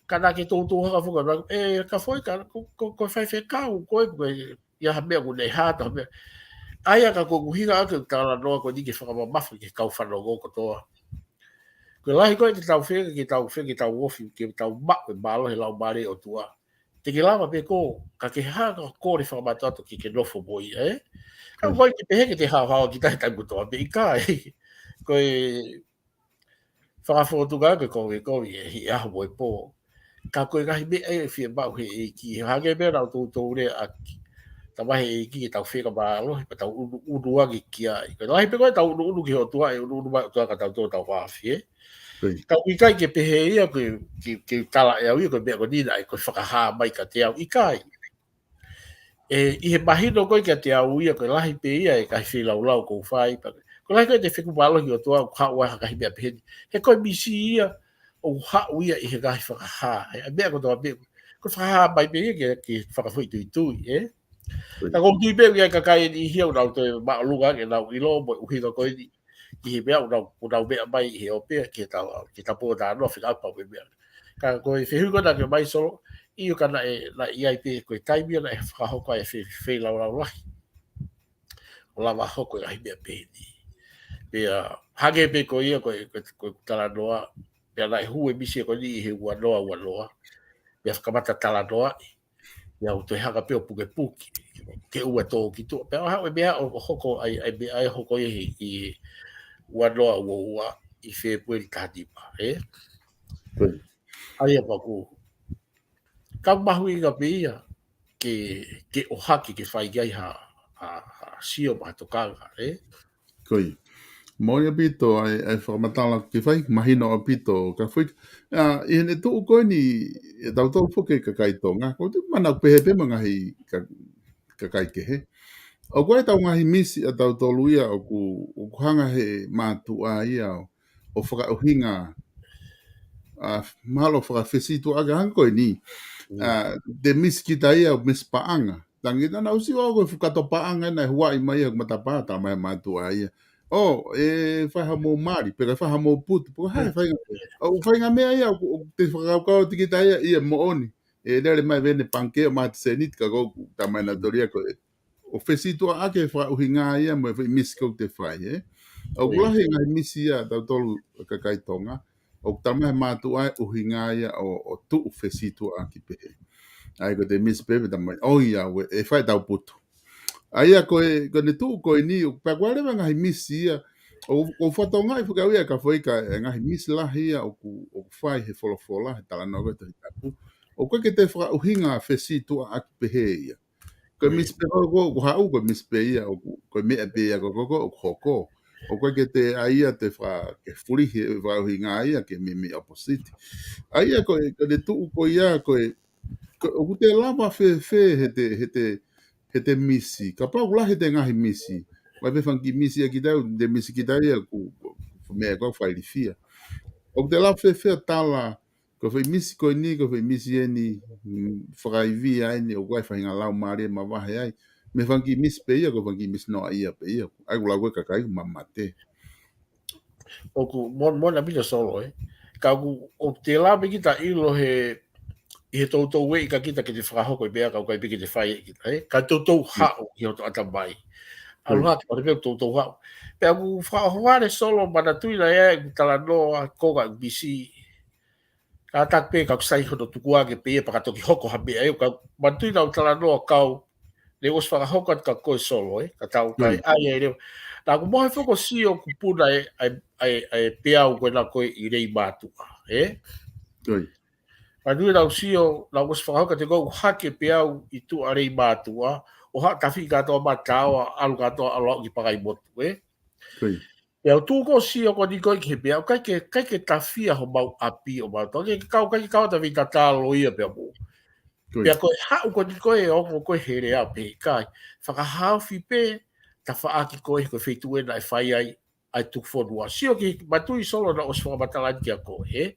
Ka naʻa ke toutou hanga foki, ē, ka foʻi ka, ko, ko, ko e faifekau, ko e, ko e, ʻi ai ha meʻa ʻoku ne hā atu ha meʻa. ʻA ia ka ko e ʻuhinga ʻa e talanoa ko eni ke fakamamafa ki he kau fanongo kotoa. Ko e lahi ko ē te tau feinga, ke tau feinga, ke tau ofi, ke tau maʻu e mālohi e Laumālie ʻo e ʻOtua. Te ke lava pē koe, ka ke hanga ʻo kole fakamātoato ke ke nofo mo ia, ē? Ka ʻoku ʻikai ke pehē ke te haohaoa kita he taimi kotoa pē, ʻikai. Ko e fakafotunga ko e kovi, kovi ʻi he ʻaho mo e pō. Ka ko e ngaahi meʻa ʻe fiemaʻu he ʻEiki, hangē pē naʻa ku toutou lea ʻaki. Tamahi ʻEiki ke tau feinga mālohi, pea tau ʻunuʻunu ange ki ai. Ko e lahi pē ko ē ʻetau ʻunuʻunu ki he ʻOtua, ʻe ʻunuʻunu mai e ʻOtua kia tautolu ʻo tau afi, ē? Ka ʻoku ʻikai ke pehē ia, ke, ke, ke tala ʻe au ia, ko e meʻa ko eni naʻe, ko e fakahā mai kiate au, ʻikai. ʻE, ʻi he mahino ko ē kiate au ia, ko e lahi pē ia e ngaahi feilaulau ʻoku ou fai, pea ko e lahi ko ē ʻete feku mālohi ki he ʻOtua, ʻoku haʻu ai ha ngaahi meʻa pehē ni. He ko e misi ia, ʻoku haʻu ia ʻi he ngaahi fakahā. ʻE, ʻa e meʻa kotoa pē, ko e fakahā mai pē ia ke, ke fakafoʻituitui, ē? Ka ʻoku ou tui pē ʻoku ʻi ai e kakai ʻe niʻihi ia ʻoku nau toe māʻolunga ange ʻenau ʻilo mo e ʻuhinga ko eni ki he meʻa ʻoku nau, ʻoku nau meʻa mai ʻi he ope, ki he tau, ki he tapu ʻo talanoa fika apa ko e meʻa. Ka ko e fehuʻi ko ē naʻa ke ʻomai Solo, ʻio ka naʻe, naʻe ʻi ai pē ko e taimi ia naʻe fakahoko ai e fe-, feilaulau lahi. ʻO lava hoko e ngaahi meʻa pehē ni. Pea hangē pē ko ia ko e, ko e, ko e talanoa, pea naʻe hū e misi ko eni ʻi he ua noa ua noa, pea fakamata talanoaʻi, pea u toe hanga pē ʻo pukepuke, ke ʻoua tō ki tuʻa, pea haʻu e meʻa ʻo hoko ai, ai meʻa ʻe hoko ʻi he, ʻi he ua noa ua ua ʻi Fēpueli taha nima, ē? ʻA ia pea ʻoku, ka mahuʻinga pē ia, ke, ke ʻohake ke fai ki ai ha, ha, ha sio mo ha tokanga, ē? Ko ia. Mālie ʻaupito ʻa e, ʻa e fakamatala ke fai, mahino ʻaupito ka fui. ʻA, ʻi heʻene tuʻu ko eni, ʻe tautolu foki e kakai Tonga, ko te mana pehē pē mo e ngaahi ka-, kakai kehe. ʻOku ʻi ai ʻetau ngaahi misi ʻa tautolu ia ʻoku, ʻoku hanga he mātuʻa ia ʻo, ʻo fakaʻuhinga, ʻa, mahalo fakafesītuʻa ake hangē ko eni. ʻA, te misi kita ia ʻo misi paʻanga. Tangi tana usi ʻo ko e fukato paʻanga ena ʻe huaʻi mai ia ʻoku matapā, talamai mātuʻa ia. ʻO, ʻe fai haʻamou mali, pe ko e fai haʻamou putu, pe ko e hā e faʻahinga. ʻO, faʻahinga meʻa ia, ʻo, ʻo te fakakaukau atu kita ia, ia moʻoni. ʻE lele mai vene pangikē ʻo mate seniti ka ko ʻoku talamai nautolu ia ko e. ʻO fesītuʻa ake fakaʻuhinga ia mo e foʻi misi ʻoku te fai, ē? ʻOku lahi e ngaahi misi ia tautolu kakai Tonga. ʻOku talamai he mātuʻa e ʻuhinga ia ʻo, ʻo tuʻu fesītuʻa ake pehē. ʻA ia ko te misi pē, pē talamai, ʻo ia, ʻe fai ʻetau putu. ʻA ia ko e, ko ʻene tuʻu ko eni, ʻoku pea kuo leva ngaahi misi ia, ʻo, ʻo fatongaʻi fakau ia ka fai ka, e ngaahi misi lahi ia, ʻoku, ʻoku fai he folofola, he talanoa ko e Tohi Tapu. ʻOku ʻikai ke te fakaʻuhinga fesītuʻa ake pehē ia. Ko e misi pē ko, ko, ko haʻu, ko e misi pē ia, ʻoku, ko e meʻa pē ia ko, ko, ko, ʻoku hoko. ʻOku ʻikai ke te ʻai ia te fa-, ke fulihi e fakaʻuhinga ia ke mimi opposite. ʻA ia ko e, ko ʻene tuʻu ko ia, ko e, ko, ʻoku te lava fēfē he te, he te, he te misi. Kapau ʻoku lahi ʻete ngaahi misi. Mai pē fanga kiʻi misi ia kita, te misi kita ia ku, ku, meʻa ko failifia. ʻOku te lava fēfē tala, ko e foʻi misi ko eni, ko e foʻi misi eni, mm, fakaivia eni, ʻoku ʻi ai e faʻahinga laumālie mavahe ai. Mei he fanga kiʻi misi pē ia, ko e fanga kiʻi misi noaʻia pē ia. ʻA ia ʻoku lau ko e kakai mamate. ʻOku mo-, mona pito Solo, ē. Ka ʻoku, ʻoku te lava pē kita ʻilo he, ʻi he toutou ʻai ka kita ke te fakahoko e meʻa ka ʻoku ʻikai pē ke te fai ʻe kita, ē. Ka toutou haʻu ʻi hoto ʻatamai. ʻAlu hake, ʻo te pē toutou haʻu. Pea ʻoku fakahohole Solo manatuʻi naʻe ʻi ai ʻeku talanoa ko ka misi. Ka taku pē ka ʻoku sai hono tukuange pē ia pea ka toki hoko ha meʻa ia, ka manatuʻi naʻa ku talanoa kau, naʻe ʻosi fakahoko atu kia koe Solo, ē, ka tau kai ai ai leva. Naʻa ku mohe foki ʻo sio ʻoku puna e, ʻa e, ʻa e, ʻa e peau ko ena ko ē ʻi Leimātuʻa, ē? Manatuʻi naʻa ku sio, naʻa ku ʻosi fakahoko atu ko ʻeku hake peau ʻi tuʻa Leimātuʻa, ʻo haʻu tafiʻi kātoa Mataoa, ʻalu kātoa ʻalu aʻu ki Pangaimotu, ē? Pea u tuʻu ko ē ʻo sio ko eni ko ē ki he meʻa, ʻoku ʻikai ke, ʻikai ke tafia homau ʻapi ʻo mau tau, ke kau, ʻikai ke kau tafi tatalo ia pea mo. Pea ko e haʻu ko eni ko ē ʻo ko e hele ʻa pē kai. Fakahaofi pē, tafaʻaki ko ē ko e feituʻu ena ʻe fai ai, ʻa e tuku fonua. Sio ki, manatuʻi Solo naʻa ʻosi fakamatala atu kia koe, ē?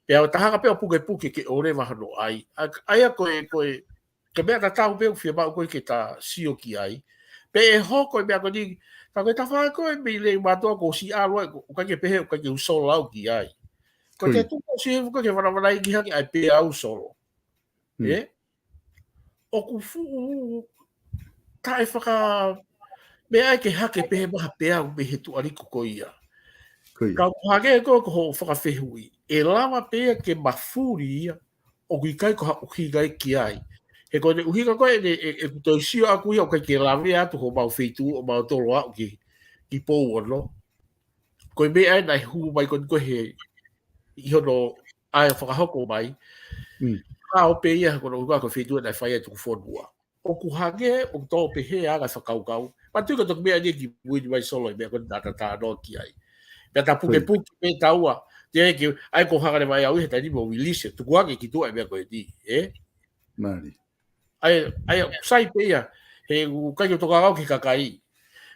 Pea ʻo tahanga pē ʻo pukepuke ke ʻoleva hono ʻai. ʻA, ʻa ia ko e, ko e, ko e meʻa tatau pē ʻoku fiemaʻu ko ē ke ta sio ki ai. Pea ʻe hoko e meʻa ko eni, ka ko e tafaʻaki ko ē mei Leimātuʻa kuo ʻosi ʻalu ai, ʻoku ʻikai ke pehē, ʻoku ʻikai ke u Solo au ki ai. Ko e te tuʻu ʻo sio ko ē ke vanavanaiki hake ʻa e peau Solo. Ē? ʻOku fuʻu taʻe faka-, meʻa ai ke hake pehē maha peau mei he tuʻa liku ko ia. Ka ʻoku hangē ko, ko hoʻo fakafehuʻi. ʻE lava pē ia ke mafuli ia, ʻoku ʻikai ko ha ʻuhinga ia ki ai. He ko ʻene ʻuhinga ko ē, ʻe, ʻe, ʻeku toe sio ʻaku ia, ʻoku ʻikai ke lavea atu homau feituʻu ʻo mautolu aʻu ki, ki Pouono. Ko e meʻa ē naʻe hū mai ko eni ko ē he, ʻi hono ʻai fakahoko mai. Hao pē ia, ko hono ʻuhinga ko e feituʻu naʻe fai ai tuku fonua. ʻOku hangē, ʻoku tō pehē ʻa e fakakaukau. Manatuʻi ko e toki meʻa eni ki mui ni mai Solo e meʻa ko eni naʻa ta talanoa ki ai. Pea ta pukepuke pē taua. Te ke, ʻai ko hanga le mai au ʻi he taimi mo Uilisi, tukuange ki tuʻa e meʻa ko eni, ē? ʻAi, ʻai, sai pē ia, he ʻoku ʻikai ke u tokanga au ki he kakai.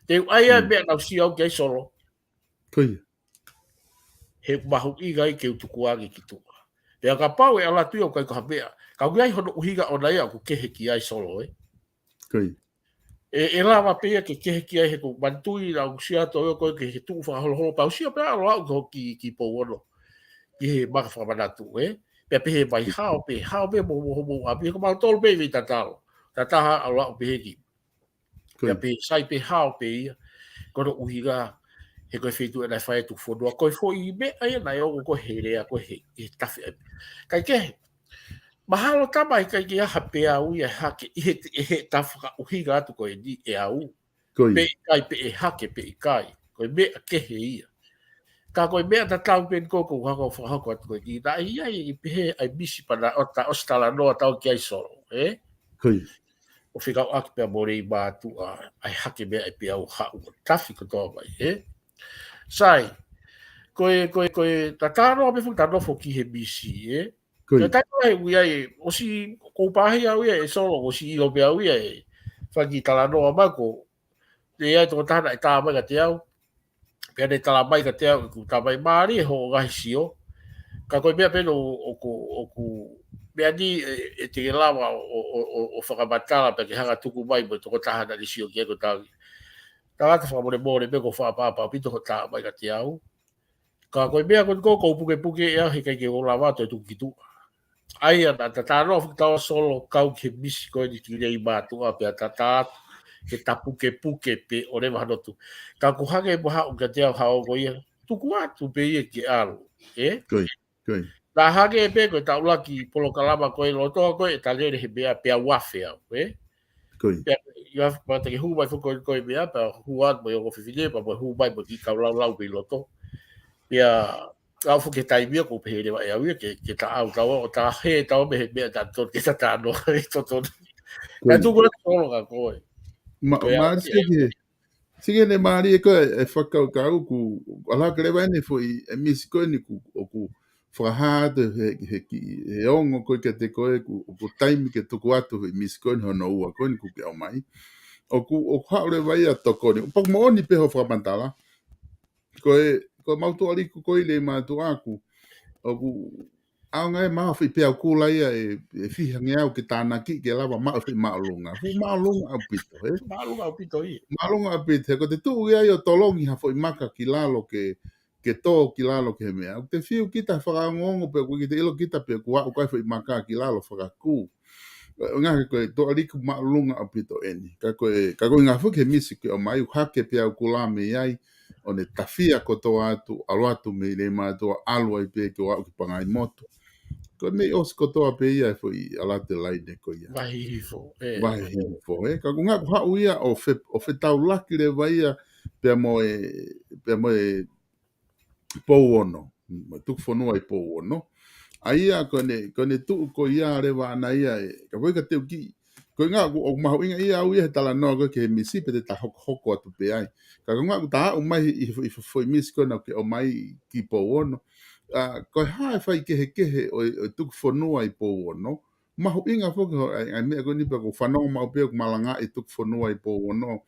Te u ʻai ʻa e meʻa naʻa ku sio au ki ai Solo. He ʻoku mahuʻinga ai ke u tukuange ki tuʻa. Pea kapau ʻe ʻalu atu ia ʻoku ʻikai ko ha meʻa. Ka ʻoku ʻi ai hono ʻuhinga ʻona ia ʻoku kehe ki ai Solo, ē? ʻE, ʻe lava pē ia ke kehe ki ai he ʻoku manatuʻi naʻa ku sio atu au ko ē ki he tuʻu fakaholoholo pea u sio pē ʻalu aʻu ki, ki Pouono. Ki he maka fakamanatu, ē? Pea pehē mai hao pē, hao pē mo, mo, mo, ʻapi, ko mautolu pē ʻi he tatalo. Tataha ʻalu aʻu pē he ki. Pea pehē sai pē hao pē ia. Ko hono ʻuhinga, He ko e feituʻu ē naʻe fai ai e tuku fonua, ko e foʻi meʻa ia naʻe ongo ko ē he lea ko ē he, he tafi ai. Kaikehe, mahalo tama ʻikai ke ʻi ai ha peau ia ʻe hake ʻi he, ʻi he tafa ka ʻuhinga atu ko eni ʻe au. Ko ia. Pe ʻikai, pe ʻe hake, pe ʻikai. Ko e meʻa kehe ia. Ka ko e meʻa tatau pē eni ko ē ʻoku ou hanga ʻo fakahoko atu ko eni. Naʻe ʻi ai e pehē ʻa e misi pea naʻa ta ʻosi talanoa atu ki ai Solo, ē? Ko ia. ʻO fekauʻaki pea mo Leimātuʻa, ʻa e hake meʻa ʻa e peau haʻu ʻo tafi kotoa mai, ē? Sai, ko e, ko e, ko e, ta talanoa pē foki ta nofo ki he misi, ē? Ko ia. Ka taimi lahi ʻoku ʻi ai, ʻosi, ʻoku ou pāhia au ia ē Solo, ʻosi ʻilo pē au ia ē, fai ki he talanoa mai ko, ʻi ai e tokotaha naʻe tā mai kiate au, pea ne tala mai kiate au, ʻoku tā mai mālie hoʻo ngaahi sio. Ka ko e meʻa pē eni ʻoku, ʻoku, meʻa ni ē, ʻe te ke lava ʻo, ʻo, ʻo, ʻo fakamatala pea ke hanga ʻo tuku mai mo e tokotaha naʻa ne sio ki ai ko e tangata fakamolemole pē, ʻoku ou fakaʻapaʻapa ʻaupito hoʻo tā mai kiate au. Ka ko e meʻa ko eni ʻoku ou pukepuke ʻe au he ʻikai ke u lava ʻo toe tuku ki tuʻa. ʻA ia naʻa ta talanoa foki taua Solo kau ki he misi ko eni ki Leimātuʻa pea ta tā atu ke ta pukepuke pē ʻo leva hano tuʻu. Ka ʻoku hangē pē ʻoku haʻu kiate au ha ongo ia, tuku atu pē ia ke ʻalu, ē? Ko ia, ko ia. Naʻa hangē pē ko e taulaki polokalama ko ē lolotonga ko ē ʻeta lele he meʻa pea u afe au, ē? Ko ia. Pea, ia, pea te ke hū mai foki ko ē, ko e meʻa, pea hū atu mo e ongo fefine, pea mo e hū mai mo e kiʻi kau laulau pē ʻi loto. Pea, aʻu foki ki he taimi ia ʻoku ou pehē leva ʻe au ia ke, ke ta ʻalu taua, ʻo ta hē taua mei he meʻa ta tonu ke ta talanoa ʻi totonu. Ko ia. Ka tuku atu Solo kia koe. Ma, ko ia, ma, ia, sike, sike ʻene mālie ko ē e fakakaukau ʻoku, ala ke leva ʻene foʻi, e misi ko eni ʻoku, ʻoku fakahā atu he, he kiʻi, he ongo ko ē kiate koe ʻoku, ʻoku taimi ke tuku atu he misi ko eni hono ua ko eni ʻoku ke ʻomai. ʻOku, ʻoku haʻu leva ia ʻo tokoni. Pea ʻoku moʻoni pē hoʻo fakamatala. Ko e, ko e mau tuʻa liku ko ē ʻi Leimātuʻa ʻoku, ʻoku ʻaonga ʻe maʻu ha foʻi peau kula ia ʻe, ʻe fiha ngeau ke tānaki ke lava maʻu e foʻi māʻolunga. Fuʻu māʻolunga ʻaupito, ē? Māʻolunga ʻaupito ia. Māʻolunga ʻaupito. He ko ʻete tuʻu ia ʻo tolongi ha foʻi maka ki lalo ke, ke tō ki lalo ki he meʻa. ʻOku te fiu kita fakaongoongo pē ʻoku ʻikai ke te ʻilo kita pe ʻoku aʻu ko ē foʻi maka ki lalo fakakū. ʻO ngaahi ko e tuʻa liku māʻolunga ʻaupito eni. Ka ko e, ka ko e ngaahi foki he misi ke ʻomai ʻo hake peau kula mei ai, ʻo ne tafia kotoa atu, ʻalu atu mei Leimātuʻa, ʻalu ai pē ke aʻu ki Pangaimotu. Ko e meʻi ʻosi kotoa pē ia e foʻi ʻalu atu e laine ko ia. Vahe hifo, ē. Vahe hifo, ē. Ka ko e ngaahi ʻoku haʻu ia ʻo fe-, ʻo fetaulaki leva ia pea mo e, pea mo e Pouono, mo e tuku fonua ʻi Pouono. ʻA ia ko ʻene, ko ʻene tuʻu ko ia leva ʻana ia ē, ka ko e ka teuki, ko e ngaahi ʻoku, ʻoku mahuʻinga ia au ia he talanoa ko ē ki he misi pea te ta hokohoko atu pē ai. Ka ko e ngaahi ʻoku ta aʻu mai ʻi, ʻi, ʻi he foʻi misi ko ena ʻoku ke ʻomai ki Pouono. ʻA, ko e hā e faikehekehe ʻo e, ʻo e tuku fonua ʻi Pouono, mahuʻinga foki hoʻo, ʻa e, ʻa e meʻa ko eni pea ʻoku ou fanongo maʻu pē ʻoku malangaʻi e tuku fonua ʻi Pouono,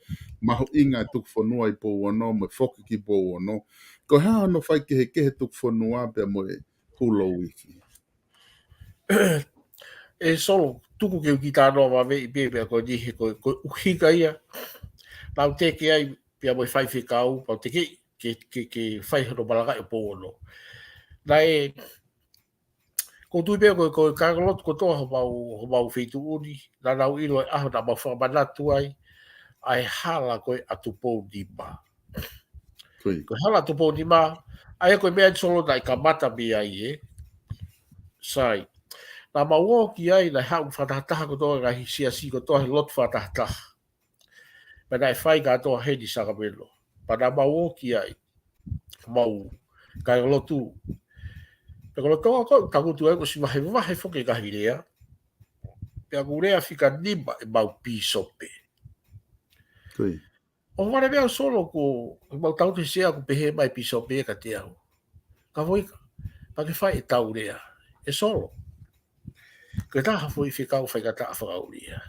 mahuʻinga e tuku fonua ʻi Pouono, mo e foki ki Pouono. Ko e hā hono faikehekehe tuku fonua pea mo e hulo uifi? ʻE Solo, tuku ke u kiʻi talanoa vave ʻi pē pea ko eni he ko, ko e ʻuhinga ia naʻa ku teke ai pea mo e faifekau, pea u teke ke, ke, ke fai hono malangaʻi ʻo Pouono. Naʻe, ʻoku ou tui pē ko, ko e kāingalotu kotoa homau, homau feituʻu ni, naʻa nau ʻilo e ʻaho naʻa mau fakamanatu ai ʻa e hala ko ē ʻa Tupou Nima. Ko ia. Ko e hala ʻa Tupou Nima, ʻa ia ko e meʻa eni Solo naʻe kamata mei ai ē. Sai. Naʻa mau ō ki ai, naʻe haʻu fakatahataha kotoa e ngaahi siasi kotoa he lotu fakatahataha. Pea naʻe fai kātoa heni ʻi Sacramento. Pea naʻa mau ō ki ai, mau kāingalotu. Pea ko e lolotonga ko ē ʻeku tangutu ai ʻoku ʻosi vahevahe foki e ngaahi lea. Pea ʻoku lea fika nima ʻemau pīsope. Ko ia. ʻO vale meʻa ʻo Solo ko, ʻemau tangutu he sea ʻoku pehē mai e pīsope kiate au, Kavoi, kapau ʻe ke fai ʻetau lea, ʻe Solo, ko e taha foʻi fekau faingataʻa fakaʻulia.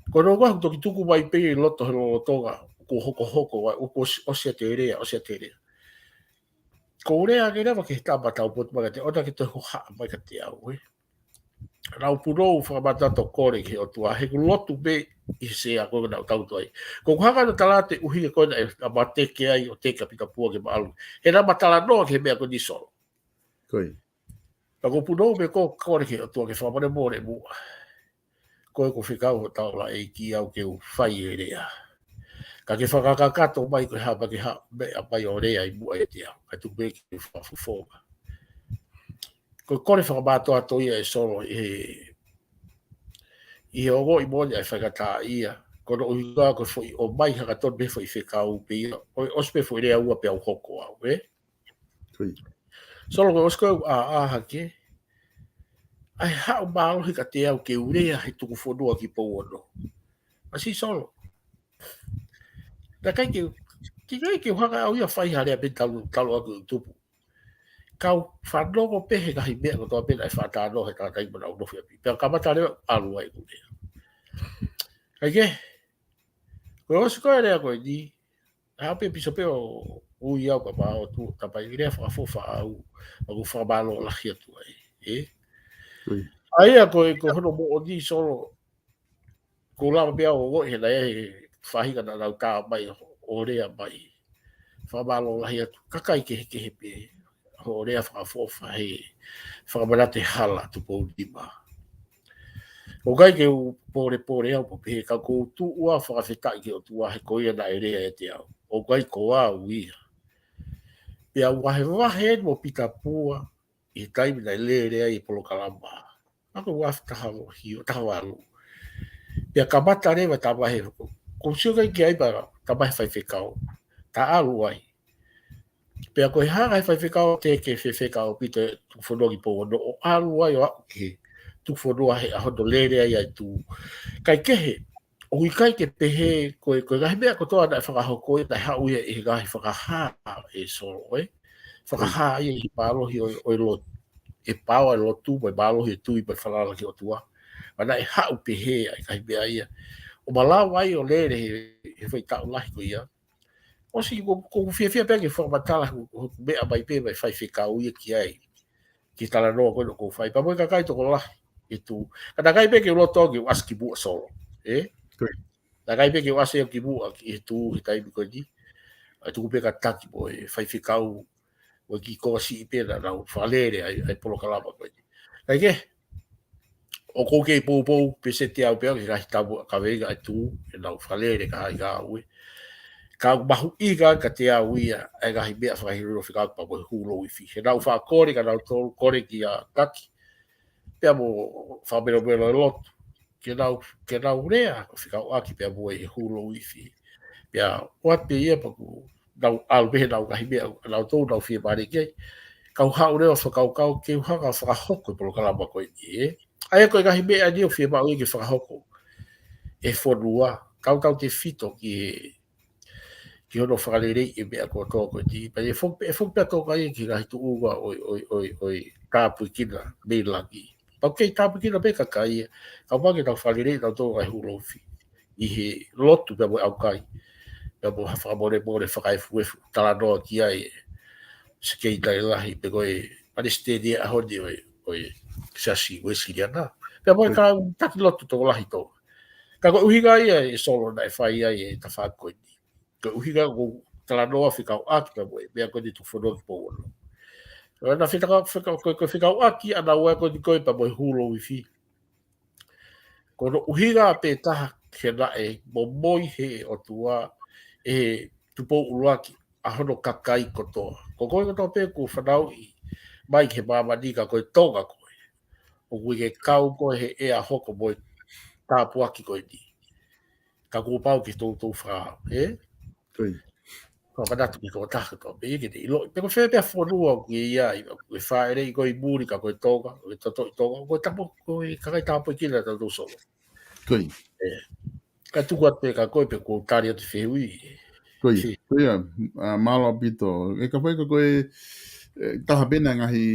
Ko hono ʻuhinga ʻoku toki tuku mai pē ʻi loto he lolotonga, ʻoku hokohoko, ʻoku ʻosi, ʻosi ʻete lea, ʻosi ʻete lea. Ko e lea ke lava ki he tama taupotu mai kiate, ʻoua te ke toe hohaʻa mai kiate au, ē. Naʻa ku punou fakamatala ʻo kole ki he ʻOtua, he ʻoku ou lotu pē ʻi he sea ko ē naʻa ku tangutu ai. Ko ʻeku hanga ʻo tala atu e ʻuhinga ko ē naʻe, naʻa ma teke ai ʻo teke ʻa Pita Pua ke ma ʻalu. He naʻa ma talanoa ki he meʻa ko eni Solo. Ko ia. Pea ʻoku ou punou pē ʻo kole ki he ʻOtua ke fakamolemole muʻa. Ko e ʻoku fekau hoʻo taulaʻeiki au ke u fai e lea. Ka ke fakakakato mai ko e hā pē ke hā, meʻa mai ʻo lea ʻi muʻa ʻiate au. Ka tuku pē ke fakafofonga. Ko e kole fakamātoato ia ʻe Solo ʻi he, ʻi he ongoʻi moʻoni ʻa e faingataʻaʻia. Ko hono ʻuhinga ko e foʻi ʻomai haka tonu pē foʻi fekau pē ia. ʻOi, ʻosi pē foʻi lea ua pea u hoko au, ē? Solo, ko e ʻosi ko ē ʻa, ʻa hake. ʻAi haʻu mālohi kiate au ke u lea he tuku fonua ki Pouono. ʻAsi Solo. Naʻe ʻikai ke, ʻikai ke u hanga au ia fai ha lea pē talu, talu ʻeku tupu. Kau fanongo pē he ngaahi meʻa kotoa pē naʻe fakatalanoa he tangata ʻi manau nofi api. Pea kamata leva ʻalu ai ʻeku lea. ʻAi ke, ko e ʻosi ko ē lea ko eni, ʻa pē piso pē ʻo ui au ka pā ʻo tu, tapai lea fakafofa au, ʻa ku fakamālō lahi atu ai, ē? ʻA ia ko e, ko hono moʻoni Solo, ko lava pē au ʻo ongoʻi he naʻe he faʻahinga naʻa nau tā mai ʻo lea mai. Fakamālō lahi atu, kakai kehekehe pē, ʻo lea fakafofa he, fakamanatu e hala Tupou Nima. ʻOku ʻikai ke u polepole au, pea pehē ka ʻoku ou tuʻu ʻo fakafetaʻi ki he ʻOtua he ko ia naʻe lea ʻiate au. ʻOku ʻikai ko au ia. Pea u vahevahe eni mo Pita Pua, ʻi he taimi naʻe lele ai e polokalama. ʻA ko e ua afe taha hio, taha valu. Pea kamata leva tamahe, ko u sio ʻikai ke ai pē tamahe faifekau. Ta ʻalu ai. Pea ko e hanga he faifekau te ke fefeka ʻaupito e tuku fonua ki Pouono ʻo ʻalu ai ʻo aʻu ki he tuku fonua he ʻaho naʻe lele ai ʻa e tuʻu. Kae kehe, ʻoku ʻikai ke pehē, ko e, ko e ngaahi meʻa kotoa naʻe fakahoko ia, naʻe haʻu ia ʻi he ngaahi fakahā ʻe Solo, ē? Fakahā ia ʻi he mālohi ʻo, ʻo e lotu. ʻE paoa e lotu, mo e mālohi e tui, mo e falala ki he ʻOtua. Pea naʻe haʻu pehē ʻa e ngaahi meʻa ia. ʻO malava ai ʻo lele he, he foʻi taʻu lahi ko ia. ʻOsi ko, ko u fiefia pē ke fakamatala ho, hoku meʻa mai pē, mai faifekau ia ki ai. Ki he talanoa ko ē naʻa ku fai. Pea mo e kakai tokolahi ʻe tuʻu. Ka naʻe ʻikai pē ke u loto ke u ʻasi ki muʻa Solo. Ē? Naʻe ʻikai pē ke u ʻasi au ki muʻa ki he tuʻu he taimi ko eni. ʻA e tuku pē ka taki mo e faifekau mo e kiʻi konga siʻi pē naʻa nau fakalele ai, ai polokalama ko eni. Kae kehe, ʻoku ou kei poupou pē seti au pē au ki he ngaahi tapu ʻa kaveinga ʻa e tuʻu, ʻenau fakalele ka ai ka au ē. Ka ʻoku mahuʻinga kiate au ia, ʻa e ngaahi meʻa fakahinohino fekauʻaki pea mo e hulo uifi. He naʻa ku faʻa kole kia nautolu, kole kia Taki. Pea mo fakamelomelo e lotu. Ke nau, ke nau lea, ko e fekauʻaki pea mo e hulo uifi. Pea ʻoatu pē ia pea ʻoku nau ʻalu pē he nau ngaahi meʻa, nautolu nau fiemālie ki ai. Kau haʻu leva fakakaukau, ke u hanga fakahoko e polokalama ko eni, ē. ʻA ia ko e ngaahi meʻa ni ʻoku fiemaʻu ia ke fakahoko ʻe he fonua, kautautefito ki he, ki hono fakaleleiʻi e meʻa kotoa ko eni. Pea ʻe foki, ʻe foki pē ʻa Tonga ia ki he ngaahi tuʻunga ʻo e, ʻo e, ʻo e, ʻo e tāpuekina mei langi. Pea ʻoku kei tāpuekina pē kakai ia, kae ʻumaʻā ke tau fakaleleiʻi ʻetau tō ngaahi hulo uifi. ʻI he lotu pea mo e ʻaukai. Pea mo ha fakamolemole fakaefuefu, talanoa ki ai ʻe Sekelitali Lahi, pe ko e palesiteni ʻaho ni ʻo e, ʻo e Siasi Uēsiliana. Pea mo e kau taki lotu tokolahi Tonga. Ka ko e ʻuhinga ia ʻe Solo naʻe fai ai e tafaʻaki ko eni. Ko e ʻuhinga ko e talanoa fekauʻaki pea mo e meʻa ko eni tuku fonua ki Pouono. Ko e na fetaka, feka-, ko e, ko e fekauʻaki ʻanaua ko eni ko e pea mo e hulo uifi. Ko hono ʻuhinga pē taha ke naʻe momoi he ʻOtua ʻe Tupou ʻUluaki ʻa hono kakai kotoa. Ko koe kotoa pē kuo fanauʻi mai ki he māmani ka ko e Tonga koe. ʻOku ʻikai ke kau koe he ʻea hoko mo e tāpuaki ko eni. Ka kuo pau ke toutou fakaʻau, ē? Fakamanatu ki he tokotaha kotoa pē ia ke ne ʻiloʻi. Pe ko fē pē ʻa e fonua ʻoku ke ʻi ai, ʻoku ke fāʻeleʻi koe ʻi muli ka ko e Tonga, ʻoku ke totoʻi Tonga, ko e tapu, ko e kakai tāpuekina ʻa tautolu Solo. Ē. Ka tuku atu pē kia koe pe kuo tali atu e fehuʻi. Ko ia, ʻa, mālō ʻaupito. ʻE ka fai ka ko e, ʻe, taha pē ʻena ngaahi,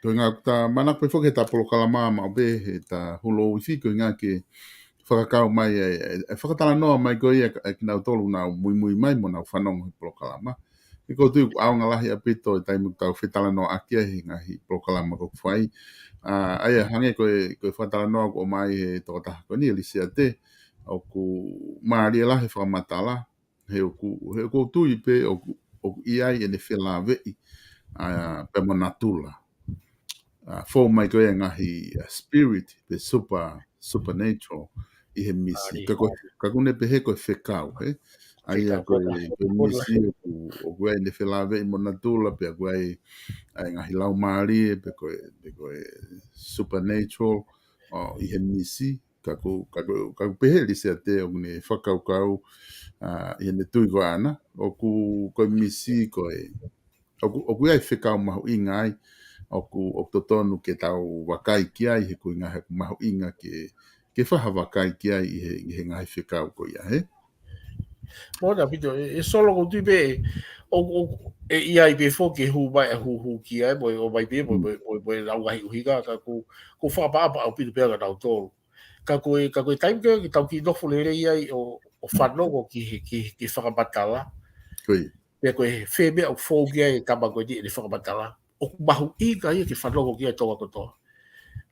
ko e ngaahi ta manako pē foki he ta polokalama maʻu pē he ta hulo uifi ko e ngaahi ke fakakau mai e, e, e fakatalanoa mai ko ia, e, kinautolu naʻa nau muimui mai mo nau fanongo he polokalama. ʻE ko u tui ʻoku ʻaonga lahi ʻaupito e taimi ʻoku tau fetalanoaʻaki ai he ngaahi polokalama ʻoku fai. ʻA, ʻa ia hangē ko e, ko e fakatalanoa ʻoku ʻomai he tokotaha ko eni, ʻe Lisiate, ʻoku mālie lahi e fakamatala, he ʻoku, he ʻoku ou tui pē ʻoku, ʻoku ʻi ai ʻene felāveʻi, ʻa, pea mo natula. ʻA, fou mai ko e ngaahi, ʻa, spirit, pe super, supernatural, ʻi he misi. Ka ko, ka ʻoku ne pehē ko e fekau, ē? ʻA ia ko e, ko e misi ʻoku, ʻoku ʻi ai ʻene felāveʻi mo natula, pea ʻoku ʻi ai ʻa e ngaahi laumālie, pe ko e, pe ko e supernatural, ʻo, ʻi he misi, ka ʻoku, ka ʻoku, ka ʻoku pehē ʻe Lisiate ʻoku ne fakakaukau, ʻa, ʻi heʻene tui ko ʻana, ʻoku, ko e misi ko e, ʻoku, ʻoku ʻi ai fekau mahuʻinga ai, ʻoku, ʻoku totonu ke tau vakai ki ai, he ko e ngaahi mahuʻinga ke, ke faʻa vakai ki ai ʻi he, ʻi he ngaahi fekau ko ia, he? Mou na pito, ʻe, ʻe Solo ko tui pē, ʻo, ʻo, ʻe ʻi ai pē foki e hū mai, ʻa hū hū ki ai, mo e ʻomai pē, mo, mo, mo, mo e lau ngaahi ʻuhinga, ka ʻoku, ʻoku fakaʻapaʻapa ʻaupito pē ʻa kinautolu. Ka ko e, ka ko e taimi ko ē ke tau kiʻi nofo lelei ai ʻo, ʻo fanongo ki he, ki he, ki he fakamatala. Ko ia. Pea ko e fē meʻa ʻoku fou ki ai e tama ko eni ʻene fakamatala. ʻOku mahuʻinga ia ke fanongo ki ai e Tonga kotoa.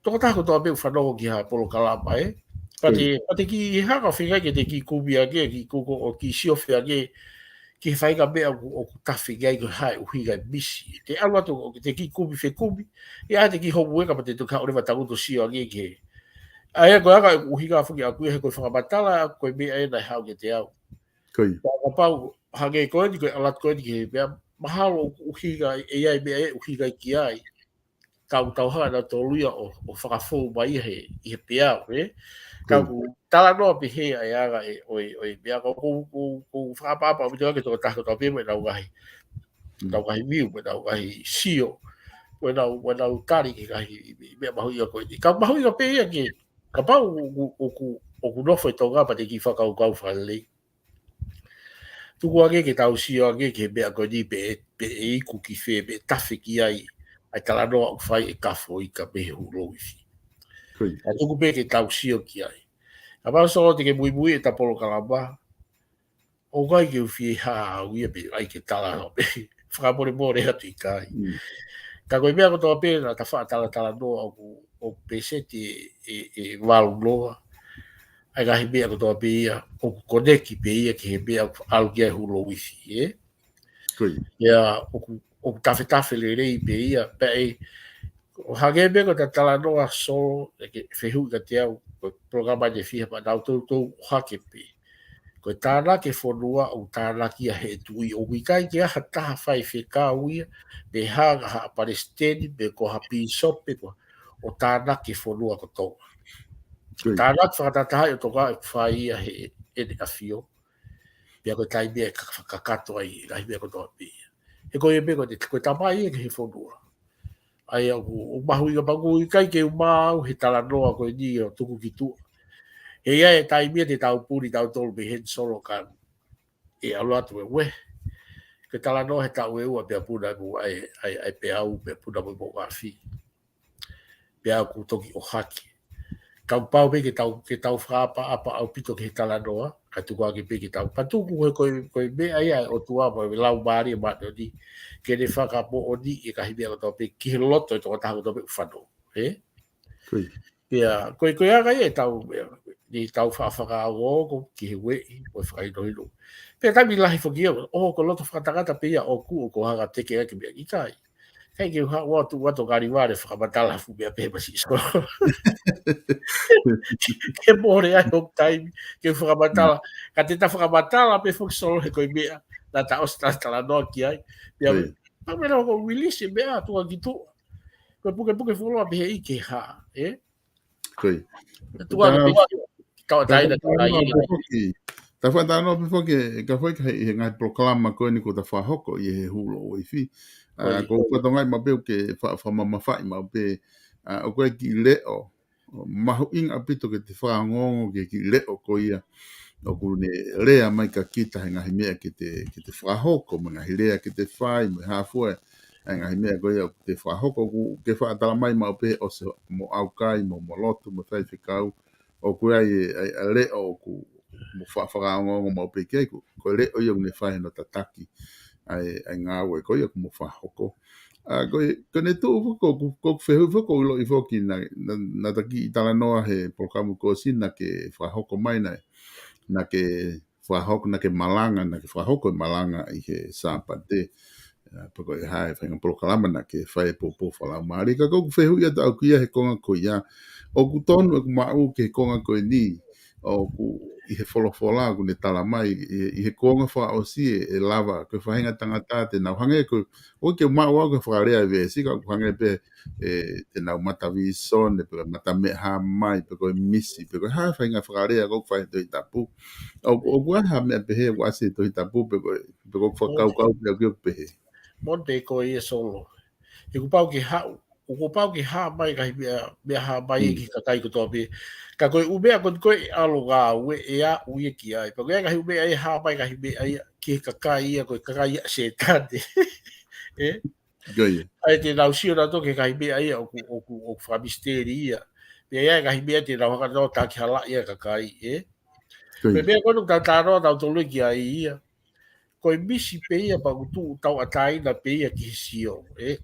Tokotaha kotoa pē ʻoku fanongo ki ha polokalama, ē? Pea te, pea te kiʻi hanga feinga ke te kiʻi kumi ange, kiʻi kuko ʻo kiʻi siofi ange, ki he faʻahinga meʻa ʻoku, ʻoku tafe ki ai ko e hā e ʻuhinga e misi. Te ʻalu atu ʻo te kiʻi kumi fekumi, ʻe ʻai te kiʻi homework pea te toki haʻu leva ʻo tangutu ʻo sio ange ki he. ʻA ia ko e anga e ʻuhinga foki ʻaku ia he ko e fakamatala, ko e meʻa ē naʻe haʻu kiate au. Ko ia. Pea kapau, hangē ko eni, ko e ʻalu atu ko eni ki he meʻa, mahalo ʻoku ʻuhinga, ʻe ʻi ai meʻa ʻe ʻuhinga ki ai. Ka ʻoku tau hanga ʻe nautolu ia ʻo, ʻo fakafou mai ia he, ʻi he peau, ē? Ka ʻoku talanoa pē he ʻa e anga ē, ʻo e, ʻo e meʻa ka ʻoku, ʻoku, ʻoku fakaʻapaʻapa ʻaupito ange ki he tokotaha kotoa pē mo ʻenau ngaahi, ʻenau ngaahi view, mo ʻenau ngaahi sio, mo ʻenau, mo ʻenau tali ki he ngaahi meʻa mahuʻinga ko eni. Ka mahuʻinga pē ia ke, kapau ʻoku, ʻoku, ʻoku nofo ʻi Tonga pea te kiʻi fakakaukau fakalelei. Tuku ange ke tau sio ange ki he meʻa ko eni pe, pe ʻe iku ki fē, pe tafe ki ai ʻa e talanoa ʻoku fai ʻe Kafo Ika mei he Hū Louifi. Ko ia. Ka tuku pē ke tau sio ki ai. Kapau Solo te ke muimui ʻeta polokalama, ʻoku ʻikai ke u fie hā au ia pe ʻai ke talanoa pē. Fakamolemole atu ʻikai. Ka ko e meʻa kotoa pē naʻa ta faʻa talatalanoa ʻoku, ʻoku peseti ʻe, ʻe valu noa. ʻA e ngaahi meʻa kotoa pē ia, ʻoku koneki pē ia ki he meʻa ʻoku ʻalu ki ai Hū Louifi, ē? Ko ia. Ia, ʻoku, ʻoku tafetafe lelei pē ia, pea ʻe, ʻo hangē pē ko ʻeta talanoa Solo, ʻe ke fehuʻi kiate au, ko e polokalama ʻe fiha pea naʻa ku toutou ʻohake pē. Ko e tānaki e fonua ʻoku tānaki ia ʻe he tuʻi, ʻoku ʻikai ke ʻi ai ha taha faifekau ia, pe hanga ha palesiteni, pe ko ha pīsope, pe ko ʻo tānaki e fonua kotoa. Ko ia. Tānaki fakatahatahaʻi ʻo Tonga ʻoku fai ia ʻe he, ʻe he ʻAfio. Pea ko e taimi ʻe ka-, kakato ai, ngaahi meʻa kotoa pē ia. He ko ia pē ko e, ko e tamai ia ki he fonua. ʻA ia ʻoku, ʻoku mahuʻinga pē ʻoku ʻikai ke u maʻu he talanoa ko eni ʻo tuku ki tuʻa. He ʻi ai e taimi ia te tau puli tautolu mei heni Solo ka ʻe ʻalu atu e ue. Ko e talanoa he taʻu ʻe ua pea puna mo e, ʻa e, ʻa e peau pea puna mo e moʻunga afi. Pea ʻoku toki ʻohake. Kapau pē ke tau, ke tau fakaʻapaʻapa ʻaupito ki he talanoa, ka tuku ange pē ke tau patuku he ko e, ko e meʻa ia ʻa e ʻOtua mo e Laumālie Māʻoniʻoni, ke ne fakamoʻoniʻi e ngaahi meʻa kotoa pē ki he loto e tokotaha kotoa pē ʻoku fanongo, ē? Ko ia. Pea, ko e, ko e anga ia ʻetau, ʻetau faʻa fakaongoongo ki he ueʻi, mo e fakahinohino. Pea taimi lahi foki ia, ʻo, ko e loto fakatangata pē ia ʻoku, ʻoku hanga teke ake meʻa ʻikai. ʻIkai ke u haʻu atu, atu ngali vale fakamatala fuʻu meʻa pehē masiʻi Solo. Ke mole ai hoku taimi, ke u fakamatala. Ka te ta fakamatala pē foki Solo he ko e meʻa, naʻa ta ʻosi talatalanoa ki ai. Pea, pea meʻa ko e release e meʻa, tuku ki tuʻa. Ko e pukepuke fuoloa pehē ʻi he hā, ē? Ko ia. Tuku ange pē, tau ʻai ʻa e tau ʻai. Ta faʻa talanoa pē foki, ka fai ka he, he ngaahi polokalama ko eni kuo ta fakahoko ʻi he Hū Louifi. ʻA, ko u fatongai maʻu pē ke fa-, fakamamafaʻi maʻu pē, ʻa, ʻoku ʻi ai e kiʻi leʻo mahuʻinga ʻaupito ke te fakaongoongo ki he kiʻi leʻo ko ia. ʻOku ne lea mai kia kita he ngaahi meʻa ke te, ke te fakahoko, mo e ngaahi lea ke te fai, mo e hā fua e ngaahi meʻa ko ia ʻoku te fakahoko, ʻoku ke faʻa talamai maʻu pē ʻosi mo ʻaukai, mo, mo lotu, mo faifekau, ʻoku ʻi ai e, ʻa e, ʻa e leʻo ʻoku mo fa-, fakaongoongo maʻu pē ki ai, ko, ko e leʻo ia ʻoku ne fai hono tataki ʻa e, ʻa e ngāue ko ia ʻoku mo fakahoko. ʻA, ko e, ko ʻene tuʻu foki, ko, ko, ko e fehuʻi foki, ko u ʻiloʻi foki naʻa, naʻa, naʻa ta kiʻi talanoa he polokalama kuo ʻosi naʻa ke fakahoko mai naʻe, naʻa ke fakahoko, naʻa ke malanga, naʻa ke fakahoko e malanga ʻi he Sāpate. ʻA, pea ko e hā e faʻahinga polokalama naʻa ke fai e poupou fakalaumālie. Ka ko ʻeku fehuʻi atu au ki ai he konga ko ia. ʻOku tonu ʻeku maʻu ki he konga ko eni. ʻoku ʻi he folofola ʻoku ne tala mai ʻi, ʻi he kuonga fakaʻosi ʻe, ʻe lava, ko e faʻahinga tangata te nau hangē ko, ʻoku ke maʻu au ko e fakalea e veesi ka ʻoku hangē pē ʻe, te nau mata vīsone, pe ko e mata meʻa hā mai, pe ko e misi, pe ko e hā faʻahinga fakalea ʻoku fai he Tohi Tapu. ʻOku, ʻoku ʻi ai ha meʻa pehē ʻoku ʻasi he Tohi Tapu, pe ko e, pe ko e fakakaukau pē ʻoku pehē. Moʻoni pē ko ia Solo. He kuo pau ke haʻu, kuo pau ke hā mai kahi meʻa, meʻa hā mai ki he kakai kotoa pē. Ka ko e ʻū meʻa ko eni ko ē ʻalu ngāue ʻe aʻu ia ki ai. Pea ko e kahi ʻū meʻa ʻe hā mai kahi meʻa ia ki he kakai ia, ko e kakai ia Sētane. ʻE? Ko ia. ʻA ia te nau sio nautolu ki he kahi meʻa ia ʻoku, ʻoku, ʻoku fakamisiteli ia. Pea ʻi ai kahi meʻa te nau hanga ʻo takihalaʻi ʻa e kakai, ʻe? Ko ia. Ko e meʻa ko eni ʻoku tau talanoa nautolu ki ai ia. Ko e misi pē ia pea ʻoku tuʻu tauʻatāina pē ia ki he sio, ʻe?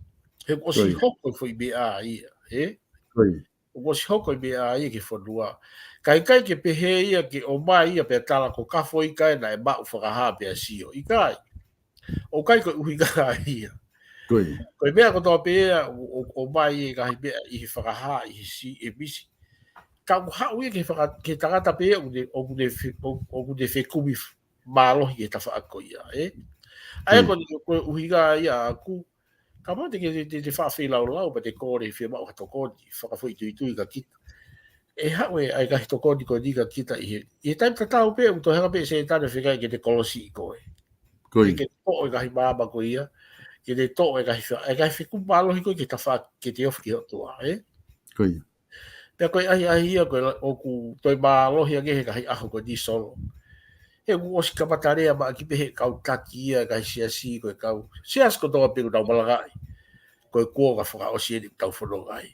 He ʻoku ʻosi hoko e foʻi meʻa ia, ʻe? Ko ia. ʻOku ʻosi hoko e meʻa ia ki he fonua. Ka ʻikai ke pehē ia ke ʻomai ia pea tala ko Kafo ʻikai naʻe maʻu fakahā pea sio. ʻIkai. ʻOku ʻikai ko e ʻuhinga ia. Ko ia. Ko e meʻa kotoa pē ia, ʻo, ʻo, ʻomai e kahi meʻa ʻi he fakahā, ʻi he si-, ʻe misi. Ka ʻoku haʻu ia ki he faka-, ki he tangata pē ia, ʻoku ne, ʻoku ne fe-, ʻo, ʻoku ne fekumi mālohi ki he tafaʻaki ko ia, ʻe? ʻA ia ko e, ko e ʻuhinga ia ʻaʻaku, ka mate ke te, te, te faʻa feilaulau, pea te kole fiemaʻu ha tokoni, fakafoʻituitui kia kita. ʻE haʻu e, ʻa e kahi tokoni ko eni kia kita ʻi he, ʻi he taimi tatau pē, ʻoku toe hanga pē Sētane ʻo feinga ke te kolosi koe. Ko ia. Ke te toʻo e kahi maama ko ia, ke te toʻo e kahi fe-, e kahi fekumi mālohi ko ē ki he tafaʻaki ke te ofi ki he ʻOtua, ʻe? Ko ia. Pea ko e ʻahiʻahi ia ko e la-, ʻoku toe mālohi ange he kahi ʻaho ko eni Solo. He ʻoku ʻosi kamata lea maʻa ki pē he kau taki ia, kahi siasi ko e kau. Siasi kotoa pē ʻoku nau malangaʻi. Ko e kuonga fakaʻosi eni ʻoku tau fononga ai.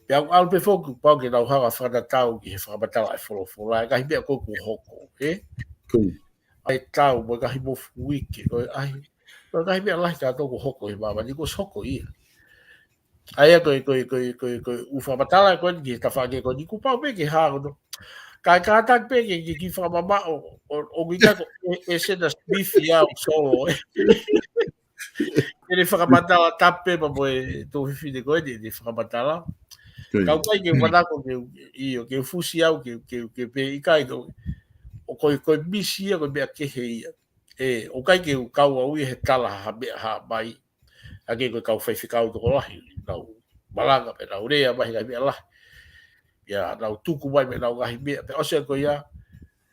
Pea ʻoku ʻalu pē foki, pau ke nau hanga fakatatau ki he fakamatala e folofola, e kahi meʻa ko ē kuo hoko, ʻe? Ko ia. ʻA e tau, mo e kahi mofuike, ko e ʻahi. Ko e kahi meʻa lahi kātoa kuo hoko he māmani, kuo ʻosi hoko ia. ʻA ia ko e, ko e, ko e, ko e, ko e ʻū fakamatala ko eni ki he tafaʻaki ko eni kuo pau pē ke hā ko ē. Ka e kātaki pē ke, ke, ke fakamamaʻo, ʻo, ʻo, ʻoku ʻikai ko e, ʻe Sena Smith ia ʻo Solo, ʻe. Ke ne fakamatala tapu pē pea mo e tuofefine ko eni, ne fakamatala. Ko ia. Ka ʻoku ʻikai ke u manako ke, ʻio, ke fusi au, ke, ke, ke pehē ʻikai ko, ʻo ko e, ko e misi ia, ko e meʻa kehe ia. ʻE, ʻoku ʻikai ke u kau au ia he tala ha meʻa hā mai. ʻA ia ko e kau faifekau tokolahi, nau malanga pē nau lea mai he ngaahi meʻa lahi. Ia, nau tuku mai mei heʻenau ngaahi meʻa, pea ʻosi ko ia,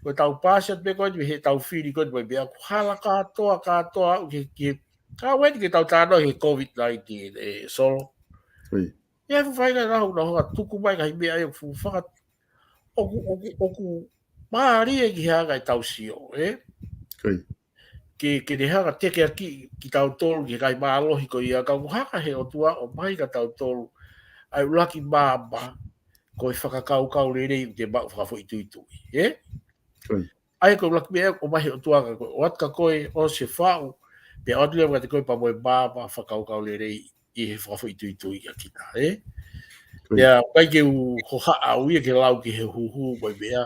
ko e tau pasi atu pē ko eni, he tau fili ko eni mai meʻa, ʻoku hala kātoa, kātoa aʻu ki he, ki he, ka ʻoku eni ke tau talanoa he COVID nineteen, ʻe Solo. Ko ia. Ia, fuʻu faʻahinga nau, nau hanga tuku mai ngaahi meʻa ia, fuʻu faka-, ʻoku, ʻoku, ʻoku mālie ki he anga e tau sio, ʻe? Ko ia. Ke, ke ne hanga tekeakiʻi kitautolu ki he kahi mālohi ko ia ka ʻoku hanga he ʻOtua ʻo ʻomai kia tautolu ʻa e ʻuluaki maama ko e fakakaukau lelei ʻoku te maʻu fakafoʻituitui, ʻe? Ko ia. ʻA ia ko e ʻuluaki meʻa ʻoku ʻomai he ʻOtua kia koe, ʻoatu kia koe ʻosi e faʻu, pea ʻoatu leva kiate koe pea mo e maama fakakaukau lelei ʻi he fakafoʻituitui kia kita, ʻe? Ko ia. Pea ʻikai ke u hohaʻa au ia ke lau ki he huhu mo e meʻa,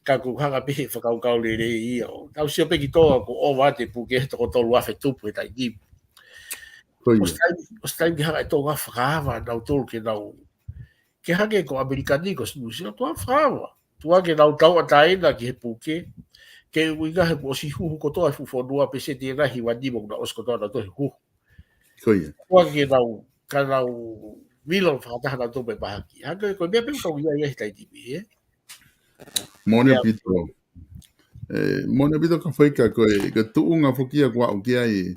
ka ʻoku hanga pē he fakakaukau lelei ia ʻo. Tau sio pē ki Tonga ko ʻova te puke he toko tolu afe tupu he taimi ni. Ko ia. ʻOsi taimi, ʻosi taimi ke hanga e Tonga fakaava nautolu ke nau. Ke hangē ko ʻAmelika ni ko Nuʻusila, ʻoku fakaava. Tuku ke nau tauʻatāina ki he puke, ke ʻuhinga he kuo ʻosi huhu kotoa e fuʻu fonua pēseti ʻe nai hiva nima ʻoku nau ʻosi kotoa nautolu he huhu. Ko ia. Tuku ke nau, ka nau vilo fakataha nautolu pē mahaki. Hangē ko e meʻa pē ʻoku tau ʻi ai he taimi ni, ʻe? Moʻoni ʻaupito. ʻE, moʻoni ʻaupito Kafoika ko e, ko e tuʻunga foki ia ʻoku ou ki ai,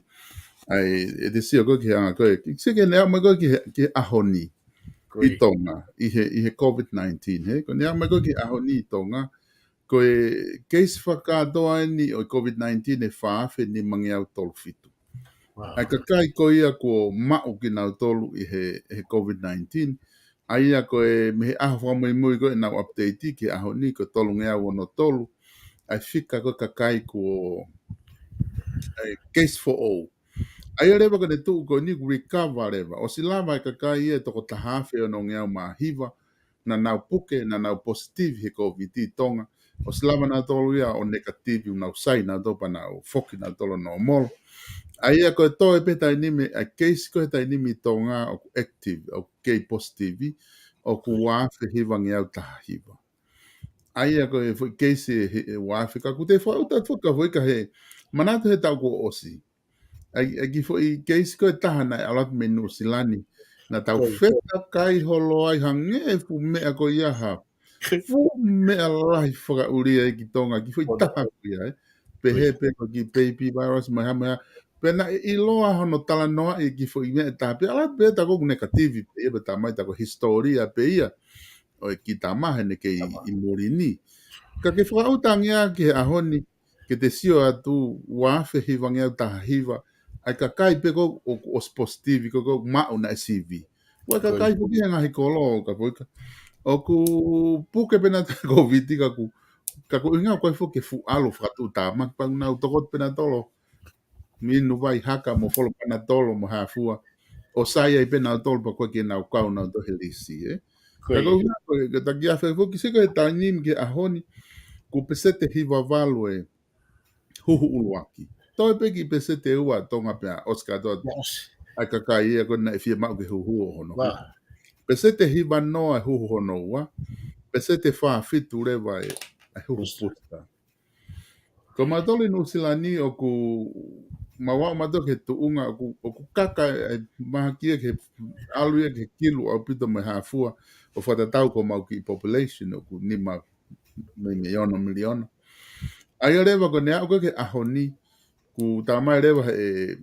ʻa e, ʻe te sio ko ē ki he anga ko ē. Ke, ke ne aʻu mai ko ē ki he, ki he ʻaho ni. Ko ʻi ia. Tonga, ʻi he, ʻi he COVID nineteen, he? Ko ʻene aʻu mai ko ē ki he ʻaho ni ʻi Tonga, ko e keisi fakakātoa eni ʻo e COVID nineteen ʻe fā afe nimangeau tolu fitu. Wow. ʻA e kakai ko ia kuo maʻu kinautolu ʻi he, he COVID nineteen, ʻa ia ko e mei he ʻaho fakamuimui ko ē ʻenau update ki he ʻaho ni ko e tolungeau ono tolu, ʻa e fika ko ē kakai kuo, ʻa e case foʻou. ʻA ia leva ko ʻene tuʻu ko eni kuo recover leva. ʻOsi lava e kakai ia ʻe toko taha afe onongeau mā hiva, naʻa nau puke, naʻa nau positive he COVID ʻi Tonga. ʻOsi lava nautolu ia ʻo negative, ʻo nau sai nautolu pea nau foki nautolu normal. ʻA ia ko e toe pē taimi ni, ʻa e case ko ē he taimi ni ʻi Tonga ʻoku active, ʻoku kei positive, ʻoku ua afe hivangeau taha hiva. ʻA ia ko e foʻi keisi ʻe, ʻe uaafe, ka ʻoku te fakaʻuta foki Kafo Ika he manatu he taʻu kuo ʻosi. ʻA e, ʻa e kiʻi foʻi keisi ko e taha naʻe ʻalu atu mei Nuʻusila ni. Naʻa tau fetakai holo ai hangē fuʻu meʻa ko ia ha. Fuʻu meʻa lahi fakaʻuli ai ki Tonga, kiʻi foʻi taha ko ia, ē. Pehē pē ko e kiʻi baby virus, meʻa, meʻa. Pea naʻe ʻiloa hono talanoaʻi e kiʻi foʻi meʻa ʻe taha pē, ʻalu atu pē tā ko ē ʻoku negative pē ia, pea tā mai tā ko e hisitōlia pē ia ʻo e kiʻi tama heʻene kei ʻi muli ni. Ka ke fakaʻuta ange ia ki he ʻaho ni, ke te sio atu uaafe hivangeau taha hiva, ʻa e kakai pē ko ē ʻoku ʻosi positive, ko ē ʻoku maʻu naʻe sivi. ʻA e kakai foki he ngaahi kolo, Kafo Ika. ʻOku puke pē nautolu Kōviti ka ʻoku, ka ʻoku ʻuhinga ko e foki ke fuʻu ʻalu fakatuʻutāmaki pea nau tokoto pē nautolu. Minu vai haka mo folo Panatolo mo hā fua. ʻO sai ai pē nautolu pea ko e ke nau kau nautolu he lisi, ē. Ka ʻoku ʻuhinga ko e, ko e taki afe foki siko he taimi ki he ʻaho ni, ʻoku peseti hiva valu e huhu ʻuluaki. Toe pē kiʻi peseti ua Tonga pea ʻosi kātoa. ʻA e kakai ia ko ē naʻe fiemaʻu ke huhu ʻo hono huhu. Peseti hiva noa e huhu hono ua. Peseti fā fitu leva e, e huhu puta. Ko mautolu ʻi Nuʻusila ni ʻoku mau aʻu mautolu ki he tuʻunga ʻoku, ʻoku kaka e mahaki ia ke ʻalu ia ke kilu ʻaupito mo e hā fua ʻo fakatatau ko homau kiʻi population ʻoku nima miliona, miliona. ʻA ia leva ko ʻene aʻu ko ē ki he ʻaho ni, ʻoku tā mai leva he,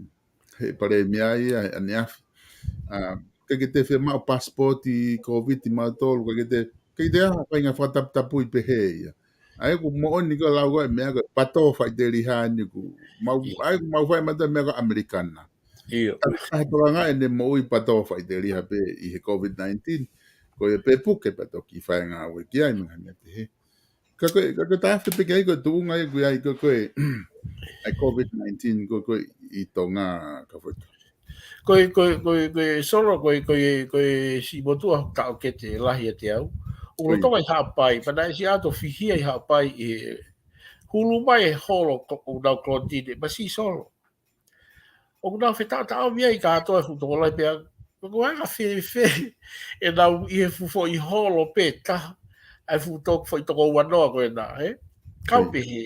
he palēmia ia, he ʻaneafi. ʻA, ʻikai ke te fiemaʻu pasipoti Kōviti mautolu, ʻikai ke te, ʻikai ke te ʻai ha faʻahinga fakataputapui pehē ia. ʻA ia ʻoku moʻoni ko e lau ko e meʻa ko e pato faʻiteliha ni ʻoku mau, ʻa ia ʻoku mau fai mautolu meʻa ko e ʻAmelika na. ʻIo. Ka, ka he tokanga ʻene moʻui pato faʻiteliha pē ʻi he Kōviti nineteen, ko ia pē puke pea toki fai ngāue ki ai mo e ngaahi meʻa pehē. Ka ko e, ka ko e tafe pē ki ai ko e tuʻunga ia ʻoku ʻi ai ko e, ko e, ʻa e Kōviti nineteen ko e, ko e ʻi Tonga Kafo Ika. Ko e, ko e, ko e, ko e Solo, ko e, ko e, ko e siʻi motuʻa taʻokete lahi ʻiate au. ʻOku lolotonga ʻi Haʻapai, pea naʻe siʻi ʻalu ʻo fihia ʻi Haʻapai ʻi he hulu mai e holo ko, ʻo nau kolotine, pea siʻi Solo. ʻOku nau fetaʻotaʻomi ai kātoa e fuʻu tokolahi pea, ʻoku anga fēfē ʻenau ʻi he fuʻu foʻi holo pē taha, ʻa e fuʻu toko, foʻi toko ua noa ko ena, ē? Kau pehē.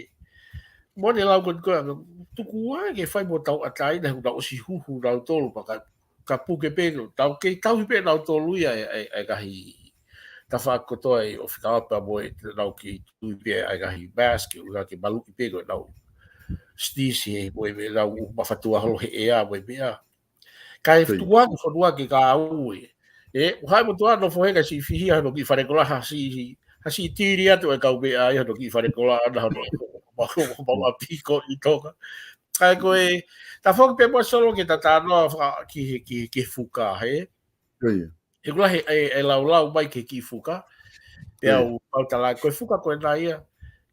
Mo ʻene lau ko ē ko e anga, tuku ā ke fai mo tauʻatāina he ʻoku nau ʻosi huhu nautolu pea ka, ka puke pē, tau kei tauhi pē nautolu ia e, e, e ngaahi tafaʻaki kotoa ʻo fekauʻaki pea mo ʻenau kei tui pē ʻa e ngaahi mask, ʻuhinga ke maluʻi pē ko ʻenau sneeze he mo e meʻa ʻenau mafatua holo he ʻea mo e meʻa. Kae tuku ange fonua ke ka au ē. ʻE, ʻoku haʻi motuʻa nofo he ka siʻi fihia hono kiʻi fale kola ha siʻi, ha siʻi tili atu e kau meʻa ia hono kiʻi fale kola ʻana hono, mau, mau ʻapi ko ē ʻi Tonga. Kae ko e, tā foki pē mo Solo ke ta talanoa faka-, ki he, ki he, ki he fuka, ē? Ko ia. ʻE kula he, e, e laulau mai ki he kiʻi fuka. Pea ʻoku ou tala, ko e fuka ko ena ia.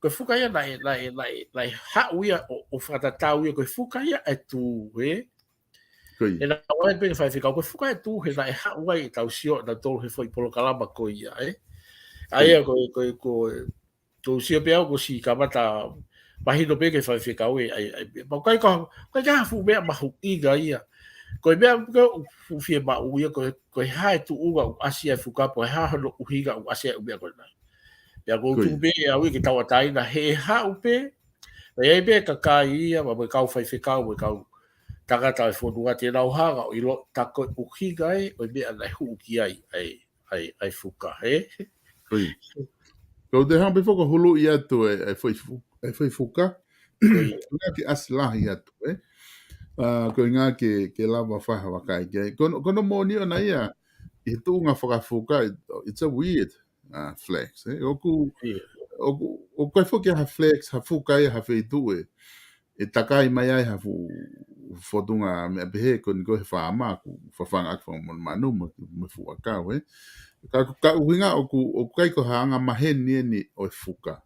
Ko e fuka ia naʻe, naʻe, naʻe, naʻe haʻu ia ʻo, ʻo fakatatau ia, ko e fuka ia ʻa e tū, ē? Ko ia. ʻE naʻa ʻoku ʻi ai pē faifekau, ko e fuka ʻa e tū, he naʻe haʻu ai ʻetau sio, naʻa tolu he foʻi polokalama ko ia, ē? ʻA ia ko e, ko e, ko e, ʻoku ou sio pē au kuo ʻosi kamata mahino pē ki he faifekau ē, ʻa e, ʻa e, pea ʻoku ʻikai ko, ʻikai ko ha fuʻu meʻa mahuʻinga ia. Ko e meʻa ko ē ʻoku fiemaʻu ia, ko e, ko e hā e tuʻunga ʻoku ʻasi ai e fuka, ko e hā hono ʻuhinga ʻoku ʻasi ai e ʻū meʻa ko ena. Pea ʻoku ou tuku pē ʻe au ia ke tauʻatāina he ʻe haʻu pē, ʻe ʻi ai pē kakai ia, mo e kau faifekau, mo e kau tangata ʻo e fonua te nau hanga ʻo ʻilo tā ko e ʻuhinga ē, ʻo e meʻa naʻe hū ki ai, ʻa e, ʻa e, ʻa e fuka, ē? Ko ia. Ka ʻoku te hanga pē foki ʻo huluʻi atu e, e foʻi fu-, e foʻi fuka. Ko ia. Ko e ʻuhinga ke ʻasi lahi atu, ē? ʻA, ko e ʻuhinga ke, ke lava fai ha vakai ki ai. Ko hono, ko hono moʻoni ʻona ia, ʻi he tuʻunga fakafuka, it, it's a weird, uh, flex, ē? ʻOku, ʻoku, ʻoku ʻikai foki ha flex, ha fuka ia ha feituʻu ē. ʻE takai mai ai ha fuʻu fotunga meʻa pehē ko eni ko e he faama ʻoku fafanga ʻaki fakamonumanu mo, mo e fuʻu ʻakau, ē. Ka, ka ʻuhinga ʻoku, ʻoku ʻikai ko ha anga maheni eni ʻo e fuka.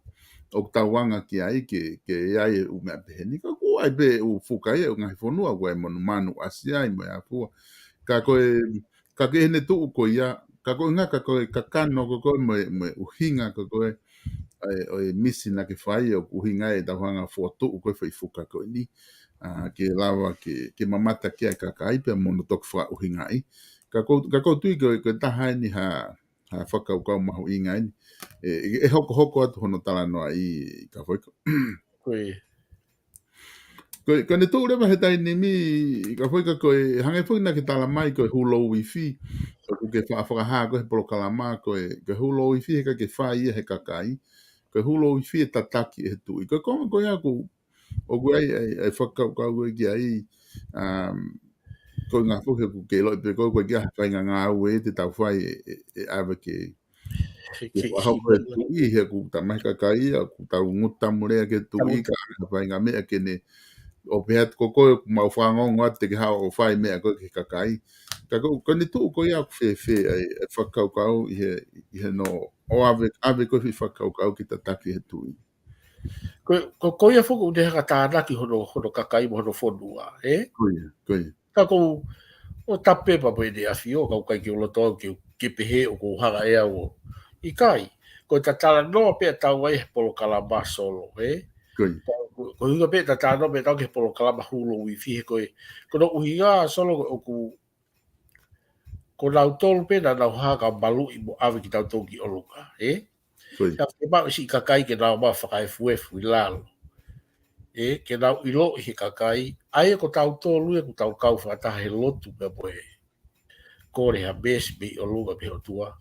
ʻOku tau anga ki ai ke, ke ʻi ai e ʻū meʻa pehē ni. Ka ʻoku ʻi ai pē ʻū fuka ia ʻo e ngaahi fonua ʻoku ʻi ai e monumanu ʻasi ai mo e hā fua. Ka ko e, ka ko e ʻene tuʻu ko ia, ka ko e ʻuhinga ka ko e kakano ko ē ko ē mo e, mo e ʻuhinga ko ē ko ē, ʻa e, ʻo e misi naʻa ke fai ʻoku ʻuhinga ai ʻetau hanga ʻo fokotuʻu ko ē foʻi fuka ko eni. ʻA, ke lava ke, ke mamata ki ai e kakai pea mo hono toki fakaʻuhingaʻi. Ka ʻoku, ka ʻoku ou tui ko e, ko e taha eni ha, ha fakakaukau mahuʻinga eni. ʻE, ʻe hokohoko atu hono talanoaʻi, Kafoika. Ko ia. Ko, ko ʻene tuʻu leva he taimi ni, Kafoika, ko e hangē foki naʻa ke talamai ko e hulou ifi, ʻoku ke fa-, fakahā ko e he polokalama, ko e, ko e hulou ifi he ʻikai ke fai ia he kakai, ko e hulou ifi ʻe tataki ʻe he tuʻi. Ko e konga ko ia ʻoku, ʻoku ʻi ai, ʻai, ʻai fakakaukau ko ē ki ai, um, ko e ngaahi foki ʻoku ke ʻiloʻi pē ko ē, ko e ʻikai ha faʻahinga ngāue te tau fai ʻe, ʻe, ʻe ʻave ke, ke fakahoko ʻe he tuʻi, he ʻoku tau maʻu e kakai ia, ʻoku tau ngutu tamu lea ki he tuʻi, ka ʻoku ʻikai ha faʻahinga meʻa ke ne, ʻo pehē atu ko koe ʻoku mau fanongo atu te ke haʻu ʻo fai meʻa ko ē ki he kakai. Ka ko, ko ʻene tuʻu ko ia ʻoku fēfē ai e fakakaukau ʻi he, ʻi he no, ʻo ʻave, ʻave ko e foʻi fakakaukau ke tataki ʻe he tuʻi. Ko, ko, ko ia foki ʻoku ne hanga ʻo tānaki hono, hono kakai mo hono fonua, ē? Ko ia, ko ia. Ka ʻoku ou, ʻo tapu pē pea mo ʻEne ʻAfio, ka ʻoku ʻikai ke u loto au ke, ke pehē ʻoku ou hanga ʻe au ʻo. ʻIkai, ko e talanoa pē ʻa taua ʻi he polokalama Solo, ē? Ko ia. Ka ko, ko e ʻuhinga pē ʻa e talanoa pē ʻa taua ki he polokalama hulou ifi he ko e, ko hono ʻuhinga Solo ko ʻoku, ko nautolu pē naʻa nau hanga ʻo maluʻi mo ʻave kitautolu ki ʻolunga, ē? Ko ia. Ka ke maʻu siʻi kakai ke nau ō mai ʻo fakaefuefu ʻi lalo. Ē, ke nau ʻiloʻi he kakai, ʻa ia ko tautolu ia ʻoku tau kau fakataha he lotu pea mo e kole ha meesi mei ʻolunga mei he ʻOtua.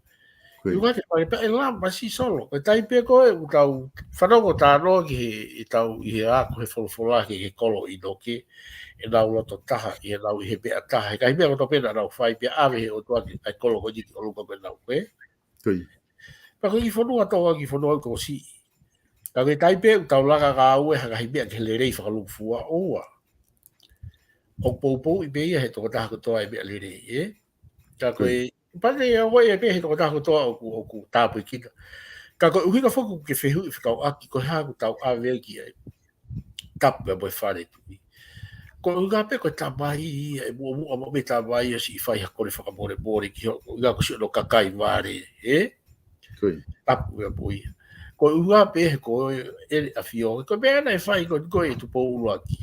Ko ia. ʻIkai ke fai pē ʻe lava siʻi Solo. Ko e taimi pē ko ē ʻoku tau fanongo talanoa ki he, ʻetau ʻi he ako he folofola ki he kolo ʻInoke, ʻenau loto taha, ʻi heʻenau ʻi he meʻa taha, he ngaahi meʻa kotoa pē naʻa nau fai pea ʻave ʻe he ʻOtua ki he kolo ko eni ki ʻolunga ko ʻenau, ē? Ko ia. Pea ko e kiʻi fonua Tonga, kiʻi fonua ko siʻi. Ka ko e taimi pē ʻoku tau langa ngāue ha ngaahi meʻa ke lelei fakalūkufua, ʻoua. ʻOku poupouʻi pē ia ʻe he tokotaha kotoa e meʻa lelei, ē? Ka ko e, pea ne ʻoua ʻe pehē ʻe he tokotaha kotoa ʻoku, ʻoku tāpuekina. Ka ko e ʻuhinga foki ʻoku ke fehuʻi fekauʻaki ko e hā ʻoku tau ʻave ki ai. Tapu pea mo e fale tuʻi. Ko e ʻuhinga pē ko e tamai, ʻe muʻomuʻa mo e tamai ʻo siʻi fai ha kole fakamolemole ki hono, ʻuhinga ko siʻono kakai vale, ē? Ko ia. Tapu pea mo ia. Ko e ʻuhinga pē he ko ʻEne ʻAfio, ko e meʻa naʻe fai ko ē ʻe Tupou ʻUluaki.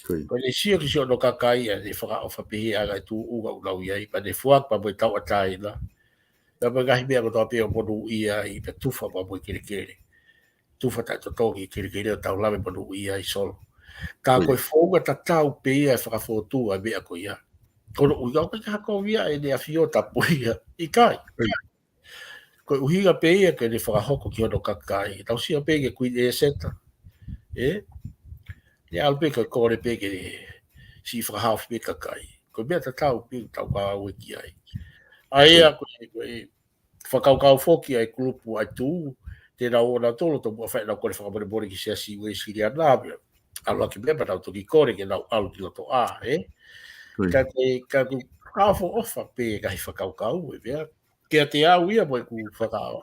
Ko ia. Ko ʻene sio ki siʻono kakai ʻa ʻene fakaʻofa pehē ʻa e ngaahi tuʻunga ʻoku nau ʻi ai, pea ne foaki pea mo e tauʻatāina. Pea mo e ngaahi meʻa kotoa pē ʻo monūʻia ai, pea tufa pea mo e kelekele. Tufa taʻetotongi e kelekele ʻo tau lave monūʻia ai Solo. Ka ko ia. Ko e founga tatau pē ia e fakafōtunga e meʻa ko ia. Ko hono ʻuhinga ʻoku ʻikai ke hakovia ʻEne ʻAfio tapu ia. ʻIkai. Ko ia. Ko e ʻuhinga pē ia ke ne fakahoko ki hono kakai. Tau sio pē ki he Kuini ʻEseta. Ē? Ne ʻalu pē ko e kole pē ke ne siʻi fakahaofi pē kakai. Ko e meʻa tatau pē ʻoku tau ngāue ki ai. ʻA ia ko e, ko e fakakaukau foki ʻa e kulupu ʻa e tuʻu, te nau ō nautolu ʻo tomuʻa fai ʻenau kole fakamolemole ki he Siasi Uēsiliana, pea ʻalu hake pē pea nau toki kole ke nau ʻalu ki loto ʻā, ē? Ko ia. Ka ko e, ka ko e fakaʻofoʻofa pē e ngaahi fakakaukau, ē, pea. Kiate au ia mo ʻeku fakaʻo.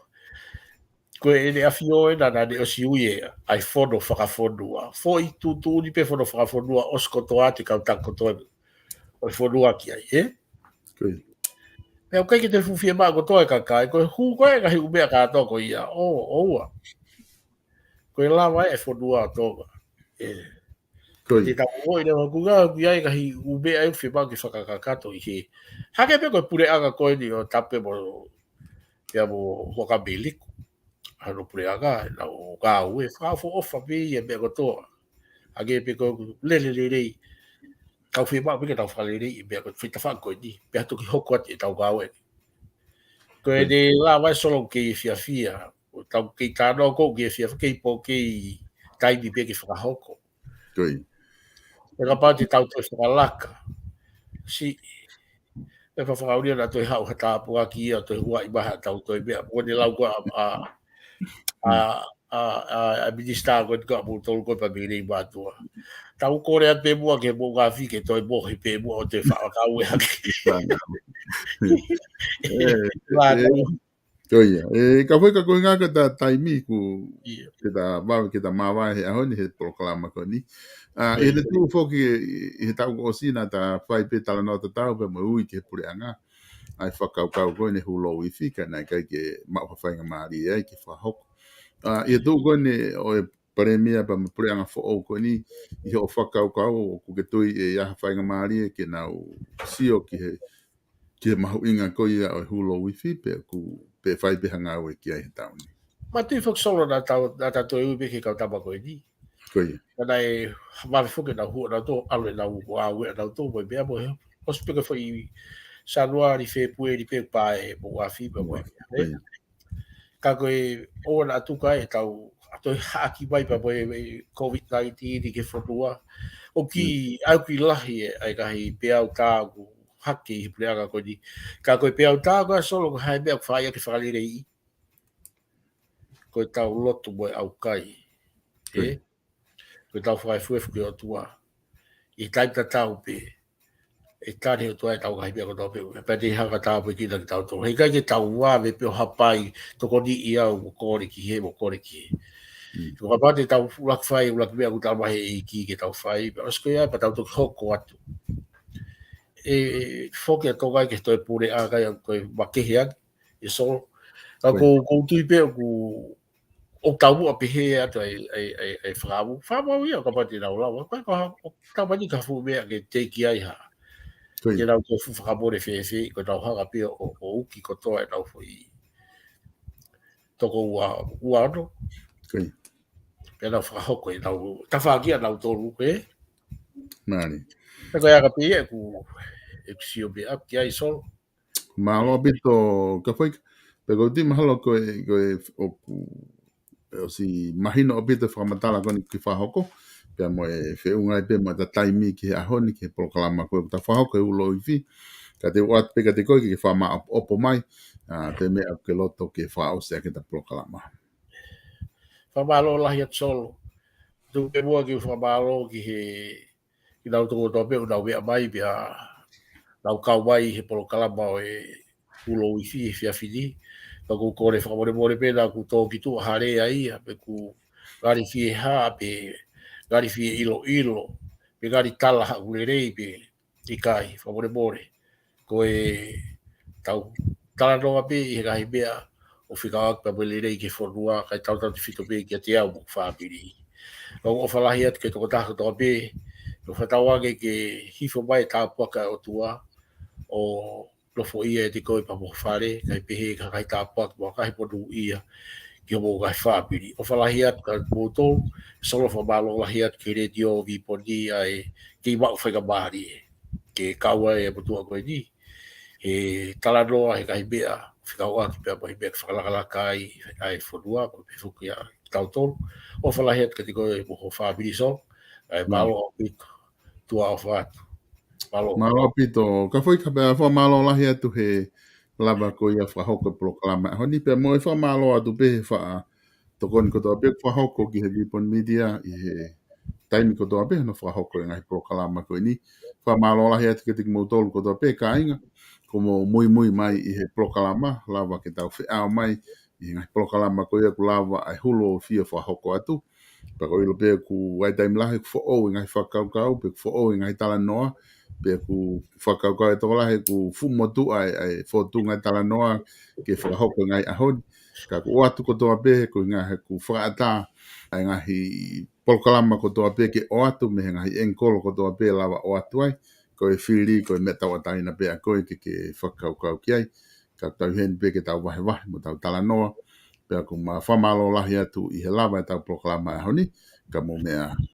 Ko ʻEne ʻAfio ē naʻa, naʻa ne ʻosi ui ē, ʻa e fono fakafonua. Foʻi tuʻutuʻuni pē fono fakafonua, ʻosi kotoa atu e kau taki kotoa ʻo e fonua ki ai, ē? Ko ia. Pea ʻoku ʻikai ke toe fuʻu fiemaʻu kotoa e kakai, ko e hū ko ē ngaahi ʻū meʻa kātoa ko ia, ʻo, ʻoua. Ko e lava e fonua ʻo Tonga. Ē. Ko ia. Te tau ʻoʻi leva ʻoku ngāue ki ai ngaahi ʻū meʻa ʻoku fiemaʻu ke fakakakato ʻi he. Hangē pē ko e puleʻanga ko eni ʻo Tapu mo, pea mo Huʻakavameiliku. Hano puleʻanga, ʻenau ngāue, fakaʻofoʻofa pē ia meʻa kotoa. Hangē pē ko e lele lelei. Tau fiemaʻu pē ke tau fakaleleiʻi e meʻa ko e fetafaʻaki ko eni. Pea toki hoko atu ʻetau ngāue. Ko ia. ʻEne lava e Solo ke fiefia. ʻO tau kei talanoa ko ē ke fiefia, kei pō kei taimi pē ke fakahoko. Ko ia. Pea kapau te tau toe fakalaka. Siʻi. Pea fakaulia naʻa toe haʻu ha tāpuaki ia, toe huaʻi mai haʻatau toe meʻa. Mo ʻene lau ko ē ʻa, ʻa, ʻa, ʻa, ʻa minisitā ko ē ko ē ʻa moutolu ko ē pea mei Leimātuʻa. Tau kole atu pē muʻa ke mou ngaahi fika ke toe mohe pē muʻa ʻo toe fakakaukau hake. Ē, Mātuʻa. Ko ia. Ē, ka fai ka ko e ngaahi ka ta taimi ku. Ia. Ke ta vave, ke ta māvae he ʻaho ni he polokalama ko eni. ʻA, ʻi he tuʻu foki ʻi, ʻi he taʻu kuo ʻosi naʻa ta fai pē talanoa tatau pē mo e ui ki he puleʻanga. ʻA e fakakaukau ko eni hulou ifi ka naʻe ʻikai ke maʻu ha faingamālie ai ke fakahoko. ʻA, ʻi he tuʻu ko eni ʻo e palēmia pea mo e puleʻanga foʻou ko eni ʻi hoʻo fakakaukau ʻoku ke tui ʻe ʻi ai ha faingamālie ke nau sio ki he, ki he mahuʻinga ko ia ʻo e hulou ifi pe ʻoku pe fai pē ha ngāue ki ai he taʻu ni. Ma tui foki Solo naʻa tau, naʻa tau toe ui pē ki he kau tama ko eni. Ko ia. Ka naʻe vave foki ʻenau hū ʻanautolu, ʻalu ʻenau ʻo ʻave ʻanautolu mo e meʻa mo e. ʻOsi pē ko e foʻi Sānuali, Fēpueli pē pea mo ʻafi pea mo e. Ko ia. Ka ko e ʻoua naʻa tuku ai ʻetau toe haʻaki mai pea mo e, e COVID nineteen ki he fonua. ʻOku ʻi ai ʻoku ʻi lahi e, ʻa e ngaahi peau tā ʻoku hake ʻi he puleʻanga ko eni. Ka ko e peau tā ko ē Solo ko e hā e meʻa ʻoku fai ʻaki e fakaleleiʻi. Ko ʻetau lotu mo e ʻaukai. Ko ia. Ē? Ko ʻetau fakaefuefu ki he ʻOtua. ʻI he taimi tatau pē, ʻe tali ʻe he ʻOtua ʻetau ngaahi meʻa kotoa pē. Pea te ne hanga ʻo tāpuekina kitautolu. Heʻikai ke tau vave pē ʻo hapai, tokoniʻi au, mo kole ki hē, mo kole ki hē. Mm. Ko e kapau te tau ʻuluaki fai, ʻuluaki meʻa ʻoku tala mai he ʻEiki ke tau fai, pea ʻosi ko ia, pea tau toki hoko atu. ʻE, ʻe foki ʻa Tonga ki he toe puleʻanga ia ko e makehe ange, ʻe Solo. Ka ko ia. ʻOku, ʻoku ou tui pē ʻoku, ʻoku taumuʻa pehē atu ai, ai, ai, ai fakaʻamu. Fakaʻamu ia, kapau te nau lava. Ko e, ko e, ʻoku tau mai ni ka fuʻu meʻa ke teʻeki ai ha. Ko ia. Ke nau toe fuʻu fakamole fēfē, ko ʻenau hanga pē ʻo, ʻo, ʻo uki kotoa ʻenau foʻi toko ua, ua ono. Ko ia. Pea nau fakahoko ʻenau, tafaʻaki ʻanautolu, ē? Mālie. Pea ko ia ka pē ia ʻeku, ʻeku sio pē ʻaku ki ai Solo. Mālō ʻaupito, Kafoika. Pea ʻoku ou tui mahalo ko e, ko e ʻoku, ʻosi mahino ʻaupito e fakamatala ko eni ke fakahoko. Pea mo e feʻunga ai pē mo ʻeta taimi ki he ʻaho ni, ki he polokalama ko ē ʻoku ta fakahoko he ulo ifi. Ka te u ʻoatu pē kiate koe ke ke fakamāʻopoʻopo mai, ʻa, pe meʻa ʻoku ke loto ke fakaʻosi ʻaki ʻeta polokalama. Fakamālō lahi atu Solo. Tuku pē muʻa ke u fakamālō ki he, kinautolu kotoa pē ʻoku nau meʻa mai pea nau kau mai he polokalama ʻo e ulo ifi he efiafi ni. Ka ʻoku ou kole fakamolemole pē naʻa ku tō ki tuʻa ha lea ia, pe ʻoku ngali fie hā, pe ngali fie ʻiloʻilo, pe ngali tala haʻaku lelei, pe ʻikai, fakamolemole. Ko ʻetau talanoa pē ʻi he ngaahi meʻa ʻoku fekauʻaki pea mo e lelei ki he fonua, kae tautautefito pē kiate au mo hoku fāmili. Ka ʻoku ou ʻofa lahi atu ki he tokotaha kotoa pē, ʻoku ou fakatauange ke hifo mai e tāpuaki ʻa e ʻOtua ʻo nofoʻia ʻiate koe pea mo ho fale, kae pehē ki he ngaahi tāpuaki mo e ngaahi monūʻia ki homou ngaahi fāmili. ʻOfa lahi atu kia moutolu, Solo, fakamālō lahi atu ki he Letiō Viponi ʻa e kei maʻu faingamālie ke kau ai e motuʻa ko eni he talanoa he ngaahi meʻa fekauʻaki pea mo e meʻa ke fakalakalaka ai ʻa e fonua, pea pehē foki ʻa kitautolu. ʻOfa lahi atu kiate koe mo ho fāmili Solo, kae mālō ʻaupito, tuʻa ʻofa atu. Mālō. Mālō ʻaupito, Kafoika, pea fakamālō lahi atu he lava ko ia fakahoko e polokalama ʻaho ni, pea mo e fakamālō atu pē he faʻa tokoni kotoa pē ʻoku fakahoko ki he Vipon Media ʻi he taimi kotoa pē hono fakahoko e ngaahi polokalama ko eni. Fakamālō lahi atu kiate kimoutolu kotoa pē kāinga, kuo mou muimui mai ʻi he polokalama, lava ke tau feʻao mai ʻi he ngaahi polokalama ko ia ʻoku lava ʻa e ulo ifi ʻo fakahoko atu. Pea ʻoku ou ʻilo pē ʻoku ʻi ai e taimi lahi ʻoku foʻou e ngaahi fakakaukau, pe ʻoku foʻou e ngaahi talanoa, pe ʻoku fakakaukau e tokolahi ʻoku fuʻu motuʻa e, e fōtunga e talanoa ke fakahoko e ngaahi ʻaho ni. Ka ʻoku ʻoatu kotoa pē, ko e ngaahi ʻoku fakaʻatā ʻa e ngaahi polokalama kotoa pē ke ʻoatu mei he ngaahi ʻengikolo kotoa pē lava ʻoatu ai, ko e fili, ko e meʻa tauʻatāina pē ʻa koe ke ke fakakaukau ki ai. Ka ʻoku tau ʻi heni pē ke tau vahevahe mo tau talanoa. Pea ʻoku ma fakamālō lahi atu ʻi he lava ʻetau polokalama ʻaho ni, ka mou meʻa